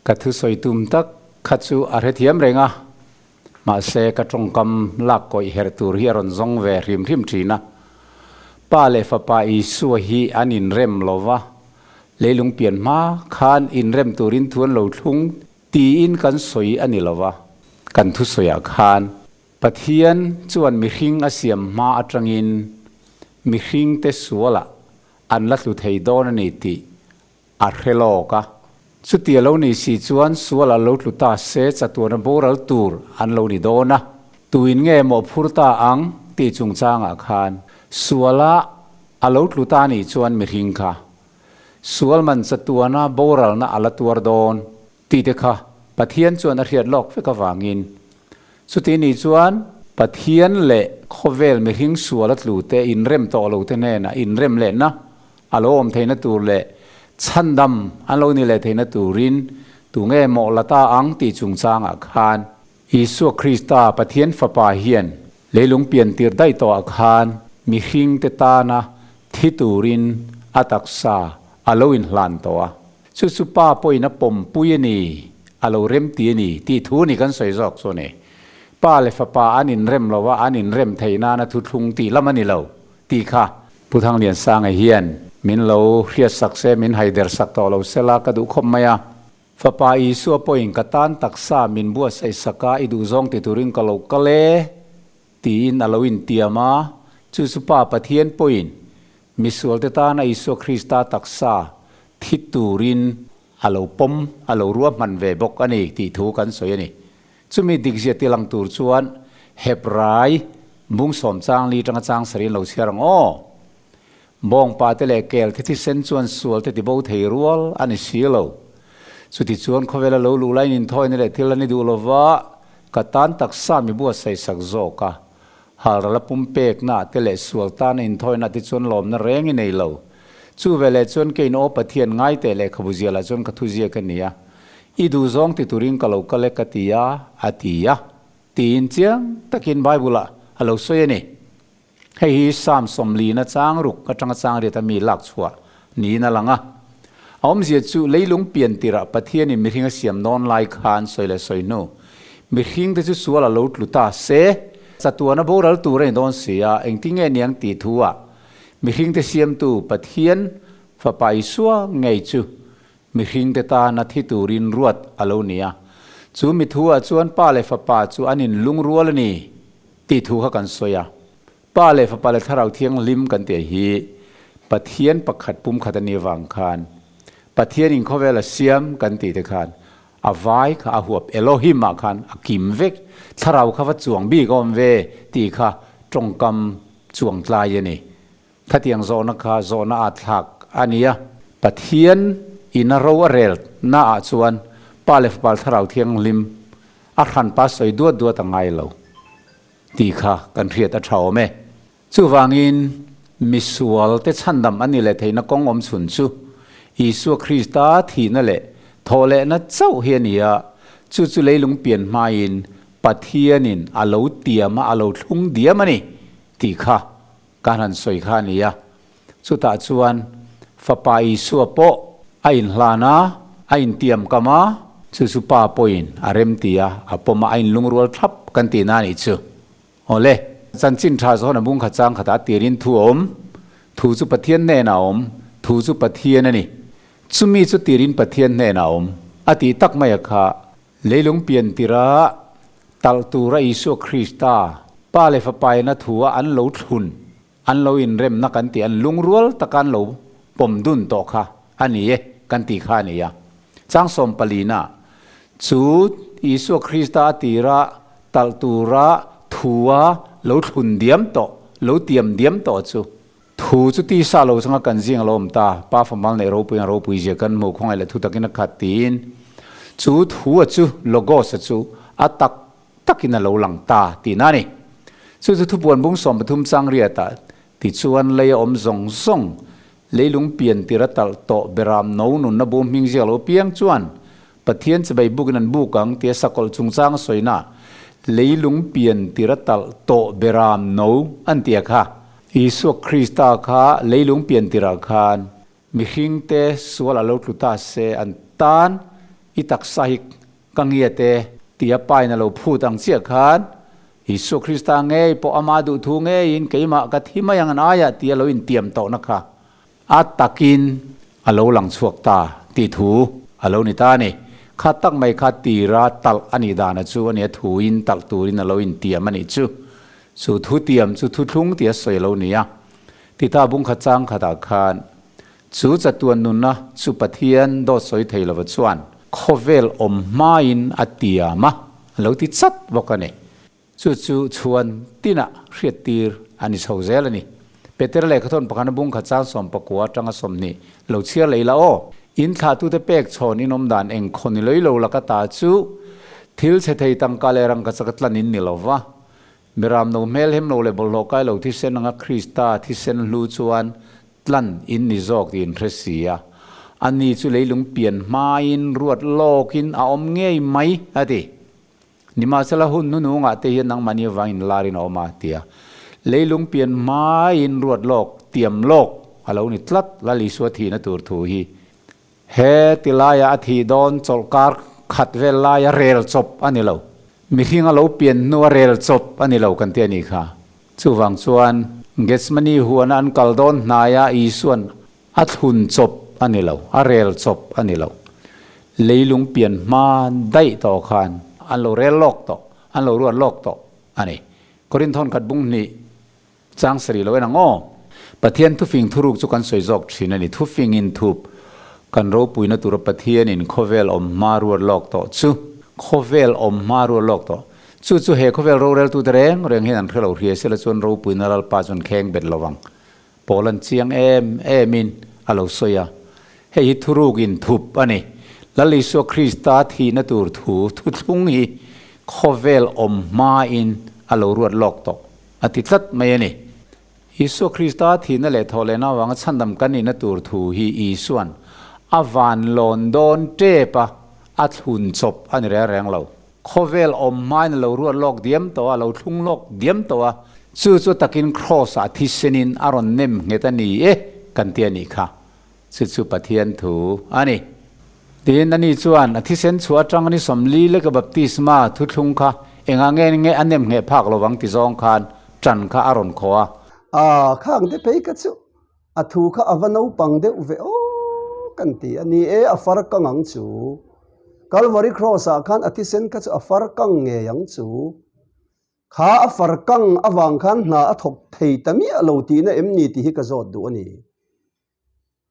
Ka thu sawi tum tak kha chu a hrethiam reng a, mahse ka tawngkam lak kawih herh tur hi a rawn zawng ve hrim hrim thin a. Pa leh fapa Isua hi an inrem lo va, leilung pian hma khan inrem turin thu an lo thlung tiin kan sawi a ni lo va, kan thusawiah khan Pathian chuan mihring a siam hma atangin mihringte sualah an la tlu thei dawn a ni tih a hre lawk a. Chuti a lo ni si chuan sual a lo tlu ta se chatuana boral tur an lo ni dawn a. Tuin nge mawhphur ta ang tih chungchangah khan suala a lo tlu ta nih chuan mihring kha sual man chatuana boralna a la tuar dawn Tih te kha Pathian chuan a hriat lawk vek avangin, chuti nih chuan Pathian leh khawvel mihring sual a tlu te inrem tawh lo te hnenah inrem lehna a lo awm theihna tur leh chhandam an lo ni leh theihna turin tunge mawh la ta ang tih chungchangah khan Isua Krista Pathian Fapa hian leilung pian tir daih tawhah khan mihring te tana thi turin a taksa a lo inhlan tawh a. Chu chu pa pawhin a pawmpui a ni, a lo remti a ni tih thu ni kan sawi zawk chu a ni. Pa leh fapa an inrem lo a, an inrem theih nana thuthlung tih lam a ni lo tih kha. Pu Thangliansanga hian min lo hriatsak se, min haider sak tawh lo sela ka duh khawp mai a. Fapa Isua pawhin ka tan taksa min buatsaih sak a, i duhzawng ti turin ka lo kal e tiin a lo intiam a. Chu chu Pa Pathian pawhin Misualte tana Isua Krista taksa thi turin a lo pawm, a lo ruahman ve bawk a ni tih thu kan sawi a ni. Chumi dikzia tilang tur chuan Hebrai bung sawm chang li tanga chang sarin lo chhiar ang aw. Bawngpa te leh kel te thisen chuan sual te tibo thei rual a ni si lo. Chuti chuan khawvela lo luh laiin inthawina leh thil a ni duh lova, ka tan taksa mi buatsaih sak zawk a. Halral a pumpekna te leh sual tana inthawina te chuan lawmna reng i nei lo. Chu veleh chuan keiin aw Pathian ngai teh lehkhabu zialah chuan ka thu ziak a ni a. I duhzawng ti turin ka lo kal e ka ti a, a ti a. Tiin chiang takin Bible-ah a lo sawi a ni. Hei hi Psalm sawmlina chang ruk atanga chang riat a mi lak chhuah niin a lang a. A awmzia chu leilung pian tirah Pathianin mihring a siam dawn lai khan sawi leh sawi hnu mihringte chu sual a lo tlu ta se, chatuana boral tur a ni dawn si a, engtin nge niang tih thu ah mihringte siamtu Pathian Fapa Isua ngei chu mihringte tana thi turin ruat a lo ni a. Chu mi thu ah chuan Pa leh Fapa chu an inlungrual a ni tih thu kha kan sawi a. Pa leh Fapa leh Thlarau Thianghlim kan tih hi Pathian pakhat pumkhat a nih avang khan Pathian in khawvel a siam kan tih te khan a vai kha a huap Elohim ah khan a kim vek, Thlarau kha va chuang bik a awm ve tih kha tawngkam chuang tlai a ni. Khatiang zawhna kha zawhna at thlak a ni a. Pathian in a ro a rel na ah chuan Pa leh Fapa leh Thlarau Thianghlim a hranpa sawi duat duat a ngai lo. Tih kha kan hriat a tha awm e. Chuvangin, misualte chhandam a ni leh theihna kawng awm chhun chu Isua Krista thihna leh thawhlehna chauh hi a ni a, chu chu leilung pian hmain Pathianin a lo tiam a, a lo thlung diam a ni tih kha kan han sawi kha a ni a. Chutah chuan Fapa Isua pawh a inhlan a, a intiam kam a. Chu chu Pa pawhin a remti a, a pawm a, a inlungrual thlap kan tihna a nih chu. Awle, chanchin tha zawn a bung khat chang khatah tirin thu a awm, thu chu Pathian hnenah a awm, thu chu Pathian a ni. Chumi chu tirin Pathian hnenah a awm, a tih tak mai a kha. Leilung pian tirha talh tura Isua Krista, Pa leh Fapaina thua an lo thlun, an lo inremna kan tih, an lungrual taka an lo pawm dun tawh kha a ni e kan tih kha a ni a. Chang sawmpalina chu Isua Krista a tira talh tura thua lo thlun diam tawh, lo tiam diam tawh chu Thu chu tisa lo changa kan zing a lo awm ta, Pa famal neih ropui ang ropui zia kan hmuh khawngaih leh thu takin a khat tiin chu thu a chu Logos a chu a tak takin a lo lang ta tihna a ni. Chu chu thupuan bung 13 chang riatah tichuan lei a awm zawng zawng leilung pian tir a talh tawh beram no nunna bum hming ziak lo piang chuan Pathian chibai bukin an buk ang tia sakawlh chungchang a sawina leilung pian tir a talh tawh beram no an tia kha. Isua Krista kha leilung pian tirah khan mihringte sual a lo tlu ta se an tan i taksa hi ka ngiat e tia pain a lo phut ang chiah khan Isua Krista ngei pawh ama duhthu ngeiin keimah ka thi mai ang an aiah tia lo intiam tawhna kha A takin a lo lang chhuak ta tih thu a lo ni ta a ni. Kha tak mai kha tira talh a nih dana chu a nia thuin talh turin a lo intiam a nih chu. Chu thu tiam chu thuthlung tia sawi a lo ni a. Tita bungkhat chang khatah khan chu chatuan nunna chu Pathian dawt sawi thei lova chuan khawvel awm hmain a tiam a, a lo ti chat bawk a ni. Chu chu chhuan tinah hriattir a ni chho zel a ni. Petera lehkhathawn pakhat a bung khat chang 19 atanga 20 lo chhiar leh ila aw. In thlahtute pek chhawn in awm dan eng khaw ni loi lo laka ta chu thil chhe thei tangka leh rangka chaka tlan in ni lo va. Miram no hmel hem lo leh bawlhhlawh kai lo thisen anga Krista thisen hlu chuan tlan in ni zawk tih in hre si a. Ani chu leilung pian hmain ruat lawkin a awm ngei mai a ti. Nimahsela hun hnunungah te hian nangmahni avangin larin a awm a, ti a. Leilung pian hmaiin ruat lawk, tiam lawk a lo ni tlat Lal Isua thihna tur thu hi. He ti laia a thih dawn chawlhkar khat vel laia rel chawp a ni lo. Mihring a lo pian hnua rel chawp a ni lo kan ti a nih kha. Chuvang chuan Gethsemane huana an kal dawn hnaia Isua'n A thlun chawp a ni lo, a rel chawp a ni lo. Leilung pian hma daih tawh khan an lo rel lawk tawh, an lo ruat lawk tawh a ni. Korinthawn khat bung hnih chang sarih lo en ang aw. Pathian thufing thuruk chu kan sawi zawk thin a ni. Thufing in thup kan ropuina tura Pathianin khawvel awm hma ruat lawk tawh chu khawvel awm hma ruat lawk tawh chu chu he khawvel roreltute reng reng hian an hre lo hria sela chuan ropuina Lalpa chuan kheng bet lo ang. Pawl an chiang em em in a lo sawi a, hei hi thuruk in thup a ni. Lal Isua Krista thihna tur thu thuthlung hi khawvel awm hma in a lo ruat lawk tawh a ti tlat mai a ni. Isua Krista thihna leh thawh lehna avanga chhandam kan nihna tur thu hi Isuan a van lawn dawn tep a, a thlun chawp a ni reng reng lo. Khawvel awm hmain a lo ruat lawk diam tawh a, a lo thlung lawk diam tawh a, chu chu takin Kraws ah thisenin a rawn nem nghet a ni e kan ti a nih kha. Chu chu Pathian thu a ni. Tin, ani chuan a thisen chhuah atang ni 40 leka baptisma thuthlung kha engah nge nge a nem ngheh phak lovang ti zawng khan tan kha a rawn khaw a. A, khang te phei ka chu a thu kha a va naupang deuh ve aw kan ti a ni e, a far kang ang chu. Calvary Cross ah khan a thisen kha chu a far kang ngei ang chu. Kha a far kang avang khan hna a thawk thei ta miah lo tihna em ni tih hi ka zawt duh a ni.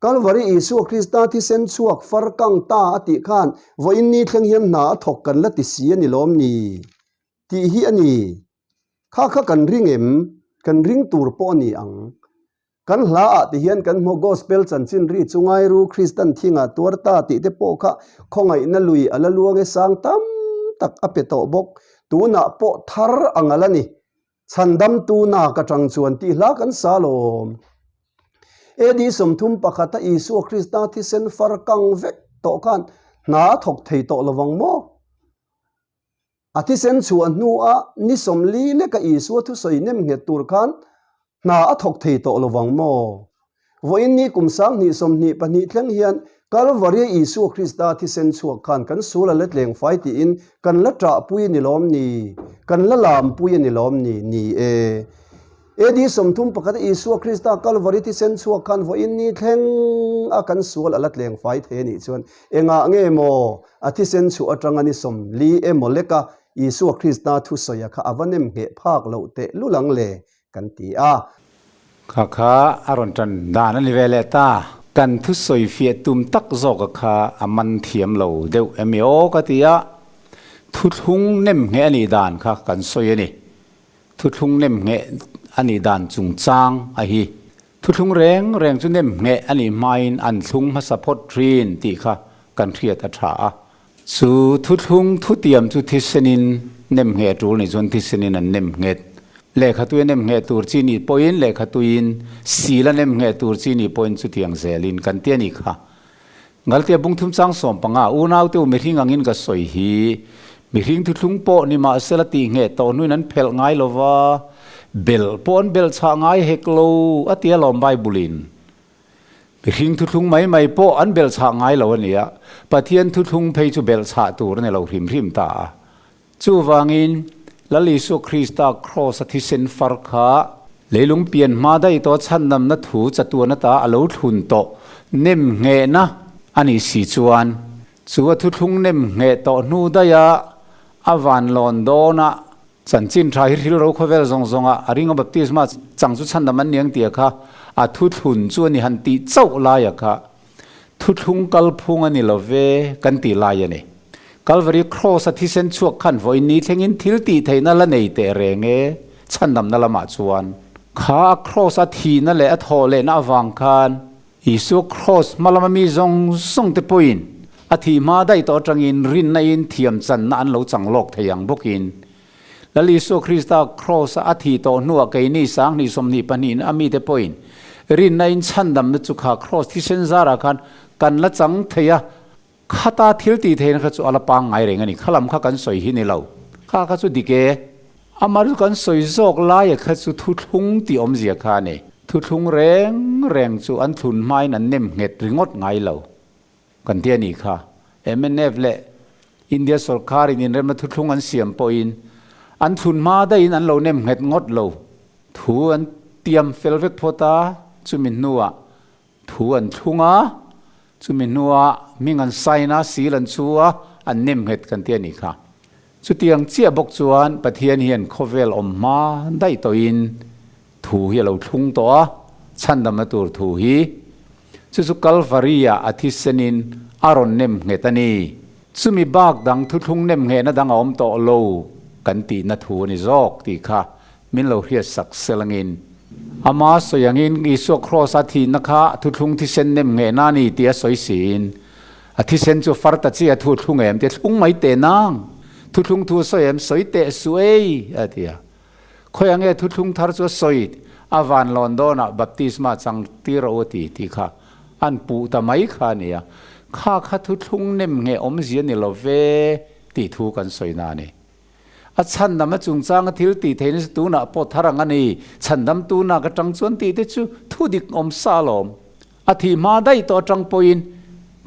Calvary Isua Krista thisen chhuak far kang ta a tih khan vawiin ni thleng hian hna a thawk kan la ti si a ni lawm ni tih hi a ni. Kha kha kan ring em? Kan ring tur pawh a ni ang. Kan hla ah ti hian kan hmu Gospel chanchin ri chu ngai ru Kristan thingah tuar ta tih te pawh kha khawngaihna lui a la luang e sang tam tak a pe tawh bawk. Tunah pawh thar ang a la ni. Chhandamtu nak atang chuan tih hla kan sa lawm. AD 31 a Isua Krista thisen far kang vek tawh khan hna a thawk thei tawh lovang maw? A thisen chhuah hnuah ni 40 leka Isua thusawi nem nghet tur khan hna a thawk thei tawh lovang maw? Vawiin ni kum 2022 thleng hian. Kalvaria Isua Krista thisen chhuak khan kan sul a la tleng fai tiin kan la ṭahpui a ni lawm ni? Kan la lampui a ni lawm ni? Ni e. AD 31 a Isua Krista Kalvari thisen chhuak khan vawiin ni thleng a kan sual a la tleng fai thei a nih chuan engah nge maw a thisen chhuah atanga ni 40 emaw leka Isua Krista thusawia kha a va nem ngheh phak loh teh lul ang le kan ti a. Kha kha a rawn tan dan a ni ve leh ta. Kan thusawi fiah tum tak zawka kha a man thiam lo deuh em i aw ka ti a, thuthlung nem ngheh a nih dan kha kan sawi a ni. Thuthlung nem ngheh a nih dan chungchang a hi. Thuthlung reng reng chu nem ngheh a nih hmain an thlung hmasa phawt thin tih kha kan hriat a tha a. Chu thuthlung thutiam chu thisenin nem ngheh tul nih chuan thisenin an nem nghet. Lehkhatui a nem ngheh tur chi nih pawhin lehkhatuiin sil a nem ngheh tur chi nih pawhin chutiang zelin kan ti a nih kha. Ngaltia bungthum chang 15 unaute u mihring angin ka sawi hi mihring thuthlung pawh ni mahsela tih ngheh tawh hnuin an phelh ngai lova, belh pawh an belh chhah ngai hek lo a ti alawm Bible-in. Mihring thuthlung mai mai pawh an belh chhah ngai lo a nia, Pathian thuthlung phei chu belh chhah tur a ni lo hrim hrim ta a. Chuvangin, Lal Isua Krista Kraws-a thisen far kha leilung pian hma daih tawh chhandamna thu chatuan ata a lo thlun tawh nem nghehna a nih si chuan, chu a thuthlung nem ngheh tawh hnu daiha a van lawn dawnah Chanchin tha hi hril ro khawvel zawng zawnga a ringa baptisma chang chu chhandam an niang tia kha a thuthlun chu a ni han tih chauh laia kha thuthlung kalphung a ni lo ve kan tih lai a ni. Calvary Cross a thisen chhuak khan vawiin ni thlengin thil tih theihna la nei teh reng e chhandamna lamah chuan. Kha a Cross a thihna leh a thawh lehna avang khan Isua Kraws hma lama mi zawng zawng te pawhin a thih hma daih tawh atangin rinna in thiam channa an lo chang lawk thei ang bawkin Lal Isua Krista Kraws a a thih tawh hnuah keini 2022 in a mite pawhin rinna in chhandamna chu kha Kraws thisen zarah khan kan la chang thei a, khata thil tih theihna kha chu a la pangngai reng a ni. Khalam kha kan sawi hi ni lo. Kha kha chu dik e. Amah chu kan sawi zawk laia kha chu thuthlung tih awmzia kha a ni. Thuthlung reng reng chu an thlun hmain an nem nghet ringawt ngai lo kan ti a nih kha. Mnf leh India sorkarin inremna thuthlung an siam pawhin an thlun hma daihin an lo nem nghet ngawt lo. Thu an tiam fel vek phawt a, chumi hnuah Thu an thlung a, chumi hnuah hming an sign a, seal an chu a, an nem nghet kan ti a nih kha. Chutiang chiah bawk chuan Pathian hian khawvel awm hma daih tawhin thu hi a lo thlung tawh a, chhandamna tur thu hi. Chu chu Kalvari-ah a thisenin a rawn nem nghet a ni. Chumi bak dang thuthlung nem nghehna dang a awm tawh lo kan tihna thu a ni zawk tih kha Min lo hriat sak selangin. Ama sawi angin Isua Kraws a thihna kha thuthlung thisen nem nghehna a ni tih a sawi siin, a thisen chu far ta chi a thu thlung em tia thlung mai teh nang, thuthlung thu a sawi em sawi teh suh ei a ti a. Khawi ange thuthlung thar chu a sawi a van lawn dawnah baptisma chang tir rawh u a ti tih kha an puh ta mai kha a ni a. Kha kha thuthlung nem ngheh awmzia ni lo ve tih thu kan sawina a ni. A chhandam a chungchanga thil tih theihna chu tunah pawh thar ang a ni. Chhandam tuna ka tang chuan tih te chu thu dik awm sa alawm. A thih hma daih tawh atang pawhin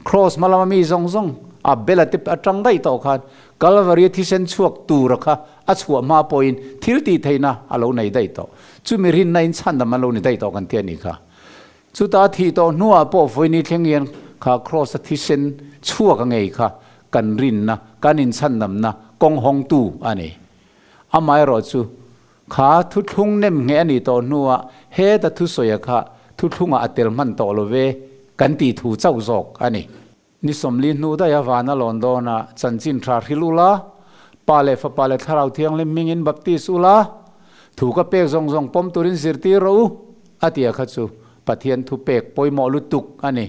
Kraws hma lama mi zawng zawng a bela te atang daih tawh khan Kalvari a thisen chhuak tura kha a chhuah hma pawhin thil tih theihna a lo nei daih tawh. Chumi rinna in chhandam an lo ni daih tawh kan ti a nih kha. Chuta a thih tawh hnuah pawh vawiin thleng hian kha Kraws a thisen chhuak a ngei kha kan rinna, kan inchhandamna kawng hawngtu a ni. Amaherawh chu, kha thuthlung nem ngheh a nih tawh hnuah heta thusawia kha thuthlungah a tel hman tawh lo ve kan tih thu chauh zawk a ni. Ni 40 hnu daiha vana lawn dawnah chanchin tha hril ula, Pa leh Fapa leh Thlarau Thianghlim hmingin baptis ula, thu ka pek zawng zawng pawm turin zirtir rawh u, a tia kha chu Pathian thupek pawimawh lutuk a ni.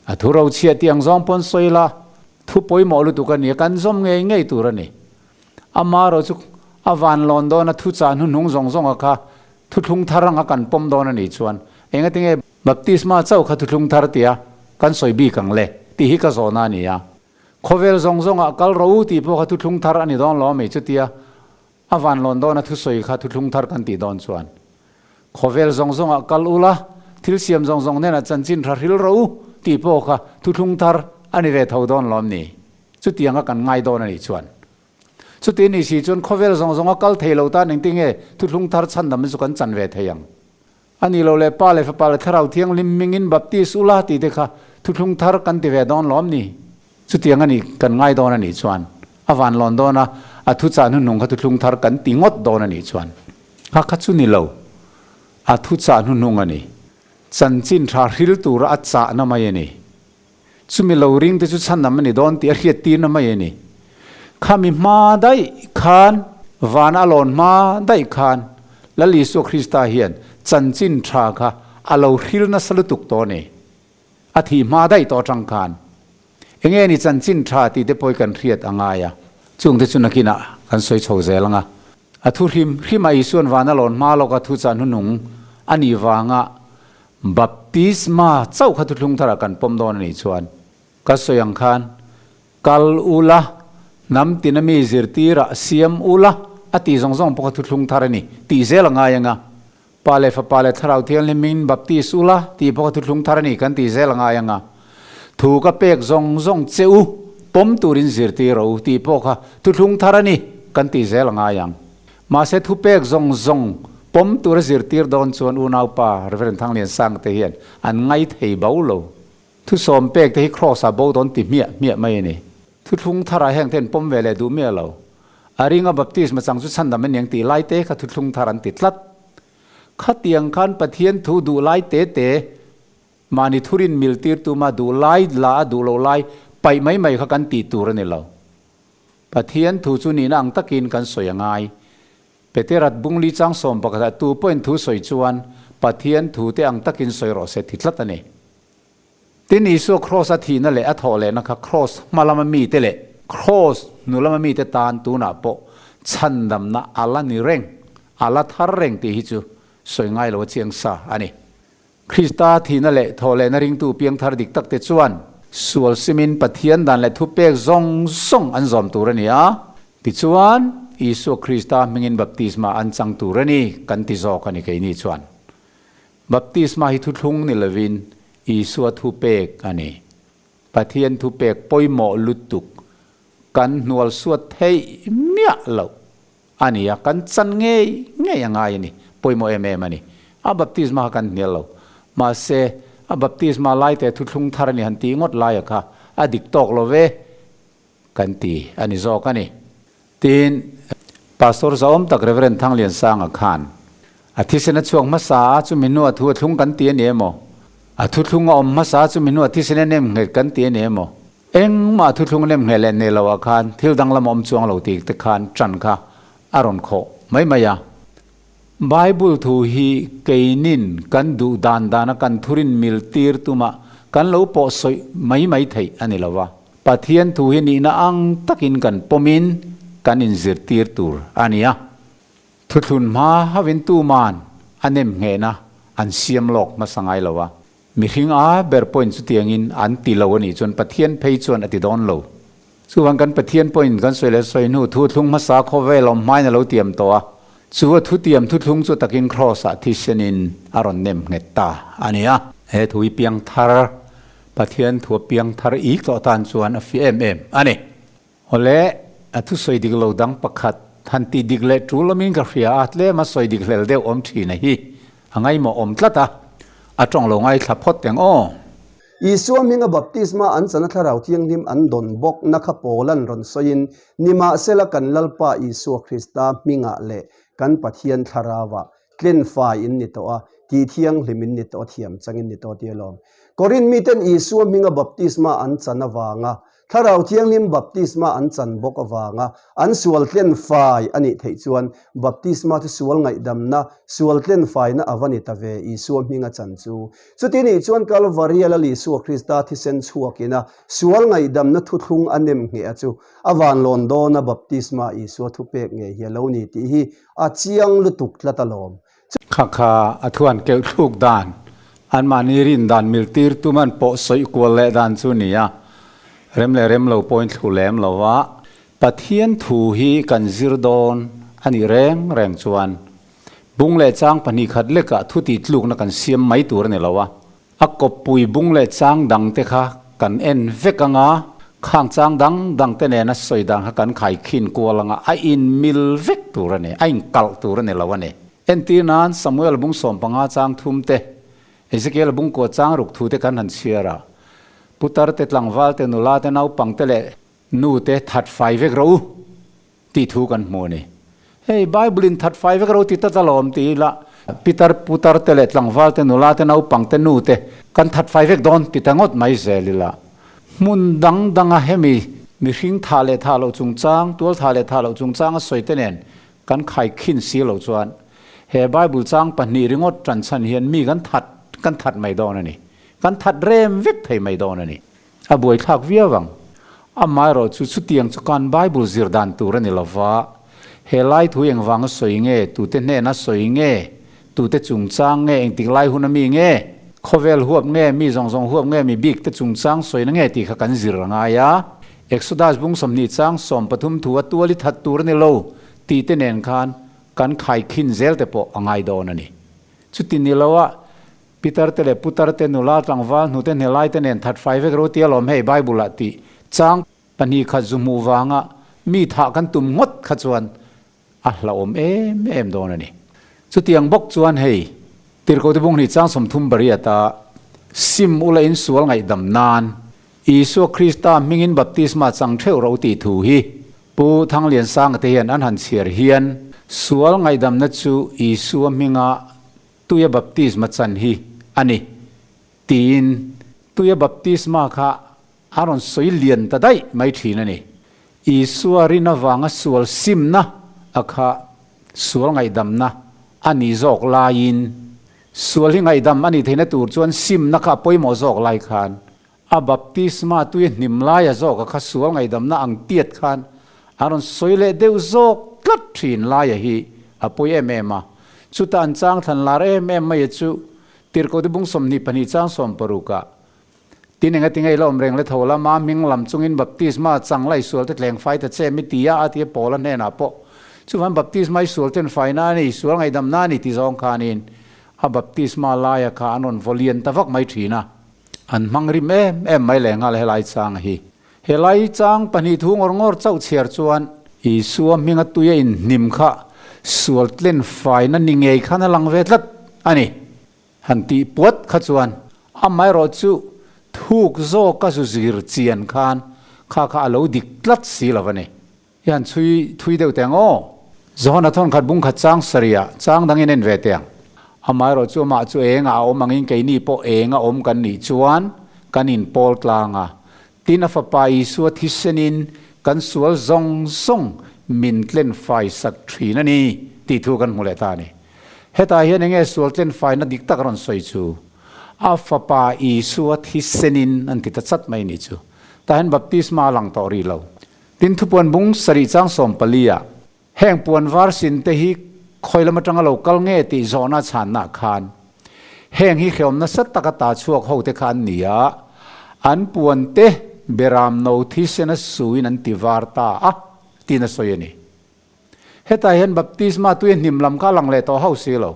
A thu ro chhiah tih ang zawng pawn sawi la, thu pawimawh lutuk a ni a, kan zawm ngei ngei tur a ni. Ama erawh chu a van lawn dawn a, thu chah hnuhnung zawng zawng a kha thuthlung thar anga kan pawm dawn a nih chuan engatinge baptisma chauh kha thuthlung thar tia kan sawi bik ang le tih hi ka zawhna a ni a. Khawvel zawng zawngah kal ro u tih pawh kha thuthlung thar a ni dawn lo ami chutia a van lawn dawn a thusawi kha thuthlung thar kan tih dawn chuan khawvel zawng zawngah kal ula, thil siam zawng zawng hnenah chanchin tha hril ro u. tih pawh kha thuthlung thar a ni ve tho dawn lawm ni? Chutianga kan ngai dawn a nih chuan. Chuti ni si chuan khawvel zawng zawnga kal thei lo tan engtinge thuthlung thar chhandam chu kan chan ve thei ang? A ni lo leh Pa leh Fapa leh Thlarau Thianghlim mingin baptis ula tih te kha thuthlung thar kan ti ve dawn lawm ni? Chutiang a ni kan ngai dawn a nih chuan a van lawn dawn a, a thuchah hnuhnung kha thuthlung thar kan ti ngawt dawn a nih chuan kha kha chu ni lo, a thuchah hnuhnung a ni. Chanchin tha hril tura a chahna mai a ni. Chumi lo ring te chu chhanam a ni dawn tih a hriat tirna mai a ni. Khami hma daih khan, van a lawn hma daih khan Lal Isua Krista hian chanchin tha kha a lo hril nasa lutuk tawh a ni. A thih hma daih tawh atang khan enge ni chanchin tha tih te pawh hi kan hriat a ngai a. Chungte chu nakinah kan sawi chho zel ang a. A thu hrim hrim a Isua'n van a lawn hma lawka thu chan hunung a nih vanga Baptisma chauh kha thuthlung tharah kan pawm dawn a nih chuan ka sawi ang khan kal ula, hnam tina mi zirtirah siam ula a tih zawng zawng pawh kha thuthlung thar a ni tih zel a ngai ang a. Pa leh Fapa leh Thlarau Thianghlim min baptis ula tih pawh kha thuthlung thar a ni kan tih zel a ngai ang a. Thu ka pek zawng zawng che u, pawm turin zirtir rawh u tih pawh kha thuthlung thar a ni kan tih zel a ngai ang. Mahse thupek zawng zawng pawm tura zirtir dawn chuan unaupa Rev. Thangliansanga te hian an ngai thei bo lo. Thusawm pek te hi Kraws ah bo dawn ti hmiah hmiah mai a ni. Thuthlung tharah heng te an pawm ve leh duh miah lo. A ringa baptisma chang chu chhandam a niang tih lai te kha thuthlung thar an ti tlat. Khatiang khan Pathian thu duh lai te te mahni thurin mil tir tuma duh lai la a duh lo lai paih mai mai kha kan tih tur a ni lo. Pathian thu chu nihna ang takin kan sawi a ngai. Peterat bungli chang 11 ah tu pawhin thu sawi chuan Pathian thu te ang takin sawi rawh se ti tlat a ni. Tin, Isua kraws a thihna leh a thawh lehna kha kraws hma lama mite leh kraws hnu lama mite tan tunah pawh chhandamna a la ni reng, a la thar reng tih hi chu sawi ngai lo a chiang sa a ni. Krista thihna leh thawh lehna ringtu piangthar dik takte chuan sual simin Pathian dan leh thupek zawng zawng an zawm tur a ni a, tichuan Isua Krista hmingin baptisma an chang tur a ni kan ti zawk a ni keini chuan. Baptisma hi thuthlung ni lovin Isua thupek a ni. Pathian thupek pawimawh lutuk kan hnual suat theih miah loh A ni a, kan chan ngei ngei a ngai a ni, pawimawh em em a ni. A baptisma kha kan hnial lo. Mahse, a baptisma lai te thuthlung thar a ni han tih ngawt laia kha a dik tawk lo ve kan ti a ni zawk a ni. Tin, Pastor zahawm tak Rev. Thangliansanga khan a thisen a chhuak hmasa a, chumi hnua thu a thlung kan ti a ni emaw? A thuthlung a awm hmasa a, chumi hnua thisen a nem nghet kan ti a ni emaw? Engmah thuthlung nem ngheh leh nei loah khan thil danglam awm chuang lo tih te khan ṭan kha a rawn khawh mai mai a. Bible thu hi keinin kan duh dan dana kan thurin mil tir tumah kan lo pawh sawi mai mai theih a ni lo va. Pathian thu hi nihna ang takin kan pawmin kan inzirtir tur a ni a. Thuthlun hma hovin tuman a nem nghehna an siam lawk hmasa ngai lo a. Mihring a ber pawhin chutiangin an ti lo a nih chuan Pathian phei chuan a ti dawn lo. Chuvang kan Pathian pawhin kan sawi leh sawi hnu thu thlung hmasa khawvel awm hmain a lo tiam tawh a, chu a thutiam thuthlung chu takin Kraws-ah thisenin a rawn nem nghet ta a ni a. He thu hi piang thar, Pathian thu a piang thar ik tawh tan chuan a fi em em a ni. Awle, a thusawi dik lo dang pakhat han tih dik leh tul awmin ka hria a, tlem a sawi dik hlel deuh awm thin a hi a ngaihmawh awm tlat a, a tawng lo ngaithla phawt teng aw. Isua hminga baptisma an chana Thlarau Thianghlim an dawn bawk na kha Paula'n rawn sawiin, Nimahsela kan Lalpa Isua Krista hmingah leh kan Pathian Thlarauah tlen fai in ni tawh a, tih thianghlim in ni tawh a, thiam chang in ni tawh ti alawm. Korinth miten Isua hminga baptisma an chan avanga Thlarau Thianghlim baptisma an chan bawk avanga an sual tlen fai a nih theih chuan baptisma chu sual ngaihdamna, sual tlen faina a va ni ta ve Isua hminga chan chu. Chuti nih chuan Kalvaria Lal Isua Krista thisen chhuakina sual ngaihdamna thuthlung a nem ngheh a chu a van lawn dawna baptisma Isua thupek ngei hi a lo ni tih hi a chiang lutuk tlat alawm. Kha kha a thuan keuh thluk dan, anmahni rin dan mil tir tum an pawh sawi kual leh dan chu ni a, rem leh rem lo pawhin thlu lem lo a, Pathian thu hi kan zir dawn a nih reng reng chuan bung leh chang 2 khat lekah thu tih tlukna kan siam mai tur a ni lo a. A kawppui bung leh chang dang te kha kan en vek ang a, khang chang dang dang te nena sawi dan kha kan khaikhin kual ang a, a inmil vek tur a ni, a inkalh tur a ni lo a ni. Entir nan Samuel bung 15 chang thum te, Ezekiel bung kua chang ruk thu te kan han chhiar a, putar te, tlangval te, nula te, naupang te leh nu te that fai vek rawh u tih thu kan hmu a ni. Hei Bible in that fai vek rawh u ti tlat alawm ti ila pitar putar te leh tlangval te, nula te, naupang te, nu te kan that fai vek dawn ti ta ngawt mai zel ila hmun dang danga hemi mihring thah leh thah loh chungchang, tual thah leh thah loh chungchang a sawi te nen Kan khaikhin si lo chuan he Bible chang pahnih ringawt tan chhan hian mi kan that kan that mai dawn a ni. Kan that rem vek thei mai dawn a ni. A buaithlak viau ang. Amaherawh chu chutiang chu kan Bible zir dan tur a ni lo va, he lai thu engvanga sawi nge, tute hnena sawi nge, tute chungchang nge, engtik lai hun a mi nge, khawvel huap nge, mi zawng zawng huap nge, mi bik te chungchang sawina nge tih kha kan zir a ngai a. Exodus bung 20 chang 13 thu a tual i that tur a ni lo tih te nen khan kan khaikhin zel te pawh a ngai dawn a ni. Chuti ni lo a, Pitar te leh putar te, nula tlangval hnute hnelai te nen that fai vek ro tia lawm hei Bible ah tih chang pahnih khat zu hmuh vanga mi thah kan tum ngawt kha chuan a hlauhawm em em dawn a ni. Chutiang bawk chuan hei, Tirhkohte bung hnih chang 30 pariata sim ula insual ngaihdam nan Isua Krista hmingin baptisma chang theuh ro tih thu hi Pu Thangliansanga te hian an han chhiar hian sual ngaihdamna chu Isua hminga tuia baptisma chan hi a ni tiin tuia baptisma kha A rawn sawi lian ta daih mai thin a ni. Isua rin avanga sual simna a kha sual ngaihdamna a ni zawk laiin, sual hi ngaihdam a nih theihna tur chuan simna kha a pawimawh zawk lai khan, a baptisma tui hnim laia zawk a kha sual ngaihdamna ang tiat khan a rawn sawi leh deuh zawk tlat thin laia hi a pawi em em a. Chuta an chang thlan lar em em mai a chu Tirhkohte bung 22 chang 60 ah Tin enga tinge i la awm reng le tho la, ma hming lam chungin baptisma chang la i sual te tleng fai ta che mi ti a, a ti a Paula hnenah pawh chuvan baptisma i sual ten faina a ni, sual ngaihdamna a ni ti zawng khanin a baptisma laia kha an rawn vaw lian ta vak mai thin a, an hmang rim em em mai leh nghal helai chang hi. Helai chang pahnih thu ngawr ngawr chauh chhiar chuan Isua hminga tuia inhnim kha sual tlen faina ni ngei khan a lang ve tlat a ni. Han tih puat kha chuan amaherawh chu thuk zawka zu zir chian khan kha kha a lo dik tlat si lo a ni. I han chhui thui deuh teh ang aw. Johana thawn khat bung khat chang sarih ah chang dangin en ve teh ang. Amaherawh chu amah chu engah a awm angin keini pawh eng a awm kan nih chuan kan inpawl tlang a. Tin a Fapa Isua thisenin kan sual zawng zawng min tlen fai sak thin a ni tih thu kan hmu leh ta a ni. Hetah hian enge sual tlen faina dik tak a rawn sawi chu? A Fapa Isua thisenin an ti ta chat mai ni chu. Tah hian baptisma a lang tawh rih lo. Tin thupuan bung sarih chang 14 ah heng puan var sin te hi khawi lam atanga lo kal nge tih zawhna chhanna khan heng hi hreawm nasa taka ta chhuak ho te kha an ni a, an puan te beram no thisena suin an ti var ta a tiin a sawi a ni. Hetah hian baptisma tui a hnim lam kha a lang leh tawh hauh si lo.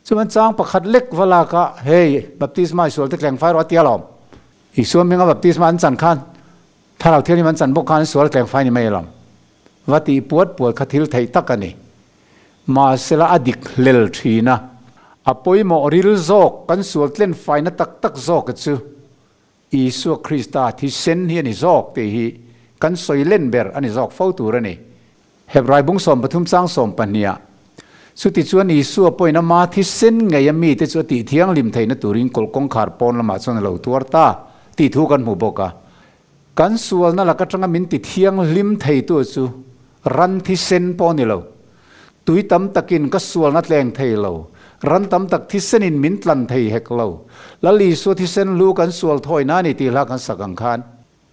Chuan chang pakhat lek va lak a, Hei, baptisma i sual te tleng fai rawh a ti alawm. Isua hminga baptisma an chan khan Thlarau Thianghlim an chan bawk khan an sual tleng fai ni mai alawm. Va tih puat puat kha thil theih tak a ni. Mahsela a dik hlel thin a, a pawimawh ril zawk kan sual tlen faina tak tak zawk chu Isua Krista thisen hi a ni zawk tih hi kan sawi len ber a ni zawk fo tur a ni. Hebrai bung 13 chang 12 ah, Chutichuan Isua pawhin ama thisen ngei a mite chu a tih thianghlim theihna turin kawlh kawngkhar pawn lamah chuan a lo tuar ta tih thu kan hmu bawk a. Kan sualna lak atanga min ti thianghlim theitu chu ran thisen pawh a ni lo. Tui tam takin ka sualna tleng thei lo, ran tam tak thisenin min tlan thei hek lo. Lal Isua thisen hlu kan sual thawi na ni tih hla kan sak ang khan,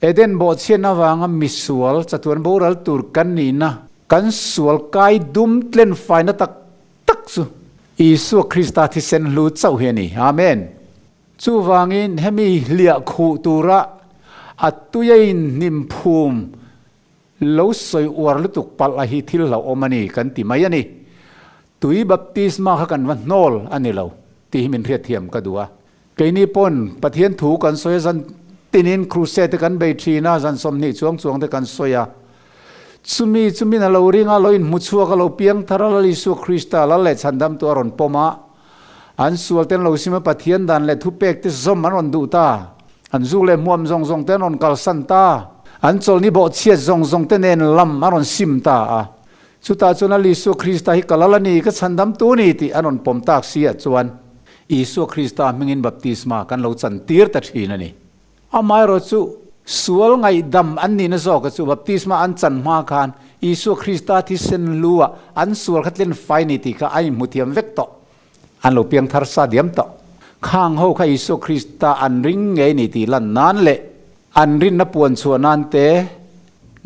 Eden bawhchhiatna avanga misual chatuan boral tur kan nihna, kan sual kai dum tlen faina tak tak chu Isua Krista thisen hlu chauh hi a ni. Amen. Chuvangin hemi hliah khuh tura a tuiain hnim phum Lo sawi uar lutuk palh a hi thil hlauhawm a ni kan ti mai a ni. Tui baptisma kha kan va hnawl a ni lo tih hi min hriatthiam ka duh a. Keini pawn Pathian thu kan sawi a, zan tinin crusade te kan bei thin a, zan 20 chuang chuang te kan sawi a. Chumi chu min a lo ring a, lo inhmu chhuak a, lo piang thar a, Lal Isua Krista Lal leh Chhandamtu a rawn pawm a. An sual te an lo sim a, Pathian dan leh thupek te zawm an rawn duh ta. An zuk leh hmuam zawng zawng te an rawn kalsan ta. An chawlhni bawhchhiat zawng zawng te nen lam an rawn sim ta a. Chutah chuan Lal Isua Krista hi ka lal a ni, ka chhandamtu a ni tih an rawn pawm tak si ah chuan Isua Krista hmingin baptisma kan lo chantir ta thin a ni. Amaherawh chu sual ngaihdam an nihna zawka chu baptisma an chan hma khan Isua Krista thisen lu ah an sual kha tlen fai ni tih kha a inhmu thiam vek tawh. An lo piang thar sa diam tawh. Khang ho kha Isua Krista an ring ngei ni tih lan nan leh an rinna puan chhuah nan te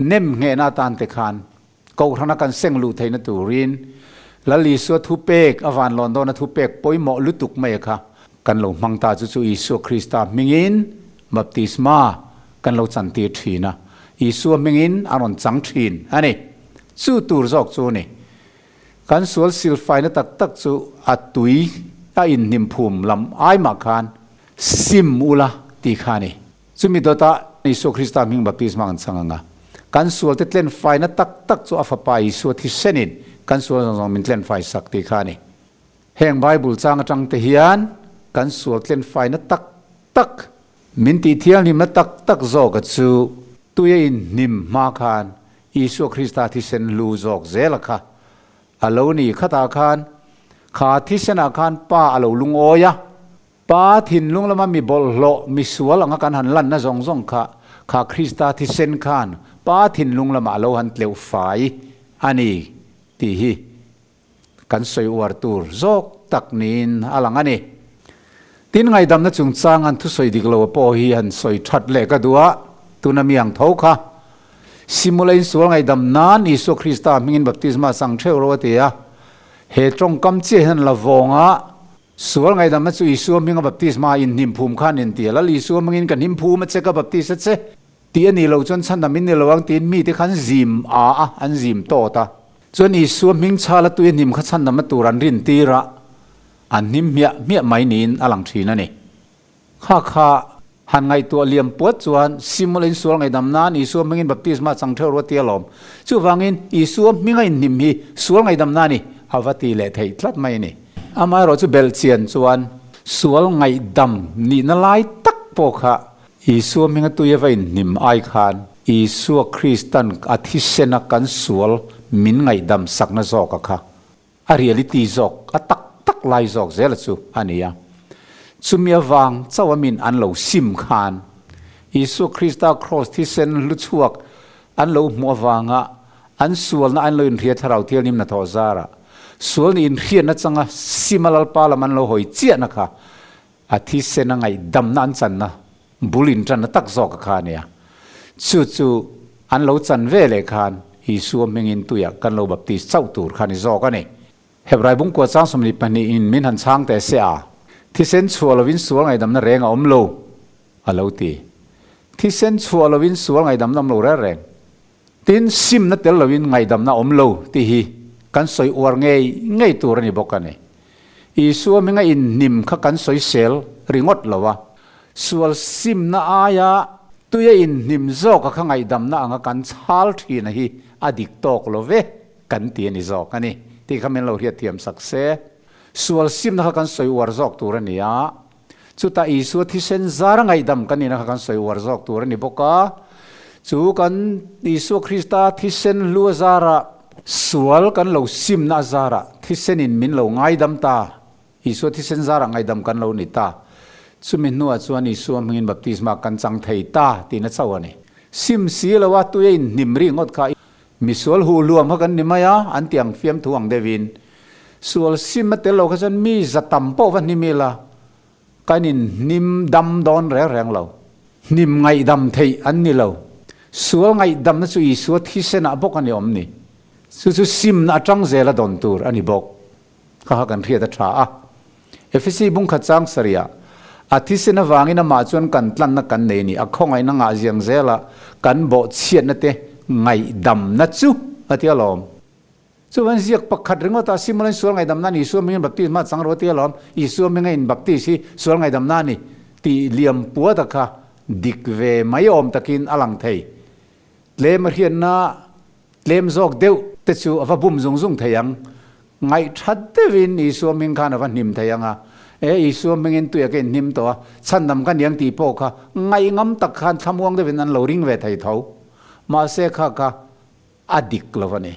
nem nghehna atan te khan Kohhrana kan seng luh theihna turin Lal Isua thupek, a vanlawn dawna thupek pawimawh lutuk mai kha kan lo hmang ta chu chu Isua Krista hmingin baptisma kan lo chantir thin a, Isua hmingin a rawn chang thin a ni. Chu tur zawk chu a ni. Kan sual silfaina tak tak chu a tui a inhnim phum lam ai mah khan sim ula tih kha a ni. Chumi dawtah Isua Krista hming baptisma kan chang ang a, kan sualte tlenfaina tak tak chu a Fapa Isua thisenin kan sual zawng zawng min tlenfai sak tih kha a ni. Heng Bible chang atang te hian kan sual tlenfaina tak tak, min tih thianghlimna tak tak zawka chu tuia inhnim hma khan Isua Krista thisen lu zawk zela kha a lo ni. Khatah khan kha thisenah khan Pa a lo lungawi a. Pa thinlung lama mi bawlhhlawh, mi sual anga kan han lanna zawng zawng kha, kha Krista thisen khan Pa thinlung lamah a lo han tleuh fai a ni tih hi kan sawi uar tur zawk tak niin a lang a ni. Tin, ngaidamna chungchang han thusawi dik lo pawh hi han sawi that leh ka duh a, tuna mi ang tho kha Simula insual ngaidam nan Isua Krista hmingin baptisma chang theuh ro a ti a, he tawngkam chiah hian la vawng a, Sual ngaihdamna chu Isua hminga baptisma inhnim phum khan in ti a, Lal Isua hmingin ka hnim phum a che, ka baptis a che tih a nih loh chuan chhandam in ni lo ang tiin mite kha an zim a a, an zim tawt a. Chuan Isua hming chhala tui a hnim kha chhandamna tur an rin tir a, an hnim hmiah hmiah mai niin a lang thin a ni. Kha kha han ngaihtuah liam puat chuan Simula in sual ngaihdam nan Isua hmingin baptisma chang theuh ruah tia lawm. Chuvangin Isua hminga inhnim hi sual ngaihdam nan i a va ti leh theih tlat mai a ni. Amaherawhchu belh chian chuan sual ngaihdam nihna lai tak pawh kha Isua hminga tui a va inhnim ai khan Isua Kristan a thisena kan sual min ngaihdam sakna zawka kha A reality zawk, a tak tak lai zawk zela chu a ni a. Chumi avang chauh a min an lo sim khan Isua Krista kraws thisen hlu chhuak an lo hmuh avanga an sualna an lo inhria thlarau thianghlim hnathawh zarah sual nih inhriatna changa sim a Lalpa lam an lo hawi chiahna kha a thisen a ngaihdamna an channa bul intanna tak zawk a kha a nia. Chu chu an lo chan ve leh khan Isua hmingin tuiah kan lo baptis chauh tur kha ni zawk a ni. Hebrai bungkua chang 22 in min han chhang teh se a, thisen chhuah lovin sual ngaihdamna reng a awm lo, a lo ti. Thisen chhuah lovin sual ngaihdamna awm lo reng reng. Tin, simna tel lovin ngaihdamna awm lo tih hi kan sawi uar ngei ngei tur a ni bawk a ni. Isua hminga inhnim kha kan sawi sel ringawt lo a, sual simna aia tuia inhnim zawka kha ngaihdamna anga kan chhal thina hi a dik tawk lo ve kan ti a ni zawk a ni tih kha min lo hriatthiam sak se. Sual simna kha kan sawi uar zawk tur a ni a, Chutah Isua thisen zar ngaihdam kan nihna kha kan sawi uar zawk tur a ni bawk a. Chu kan Isua Krista thisen hlu a zarah, sual kan lo simna a zarah thisenin min lo ngaidam ta, Isua thisen zarah ngaidam kan lo ni ta. Chumi hnuah chuan Isua hmingin baptisma kan chang thei ta tihna chauh a ni. Sim si lo a, tui a inhnim ri ngawt kha misual huh hluam kha kan ni mai a, an ti ang fiamthu ang deuhin. Sual sim a tel lo kha chuan mi za tam pawh va hnim ila, kan in hnim dam dawn reng reng lo. Hnim ngaihdam theih an ni lo. Sual ngaihdamna chu Isua thisenah bawk a ni awm ni. Chu chu simna atang zela dawn tur a ni bawk. Kha kha kan hriat a tha a. Efesi bungkhat chang sarihah, A thisen avangin amah chuan kan tlanna kan nei a ni. A khawngaihna ngah ziang zela kan bawhchhiatna te ngaihdamna chu a ti alawm. Chuan ziak pakhat ringawt a simawlin sual ngaihdam nan Isua hmingin baptisma chang rawh tia lawm, Isua hminga in baptis hi sual ngaihdam na a ni tih liam puat a kha dik ve mai awm takin a lang thei. Tlem a hriatna tlem zawk deuh te chu a va bum zung zung thei ang. Ngaihthat deuhin Isua hming khan a va hnim thei ang a, e Isua hmingin tuia ka inhnim tawh a, chhandam ka niang tih pawh kha ngaihngam tak khan thlamuang deuhin an lo ring ve thei tho. Mahse kha kha a dik lo a ni.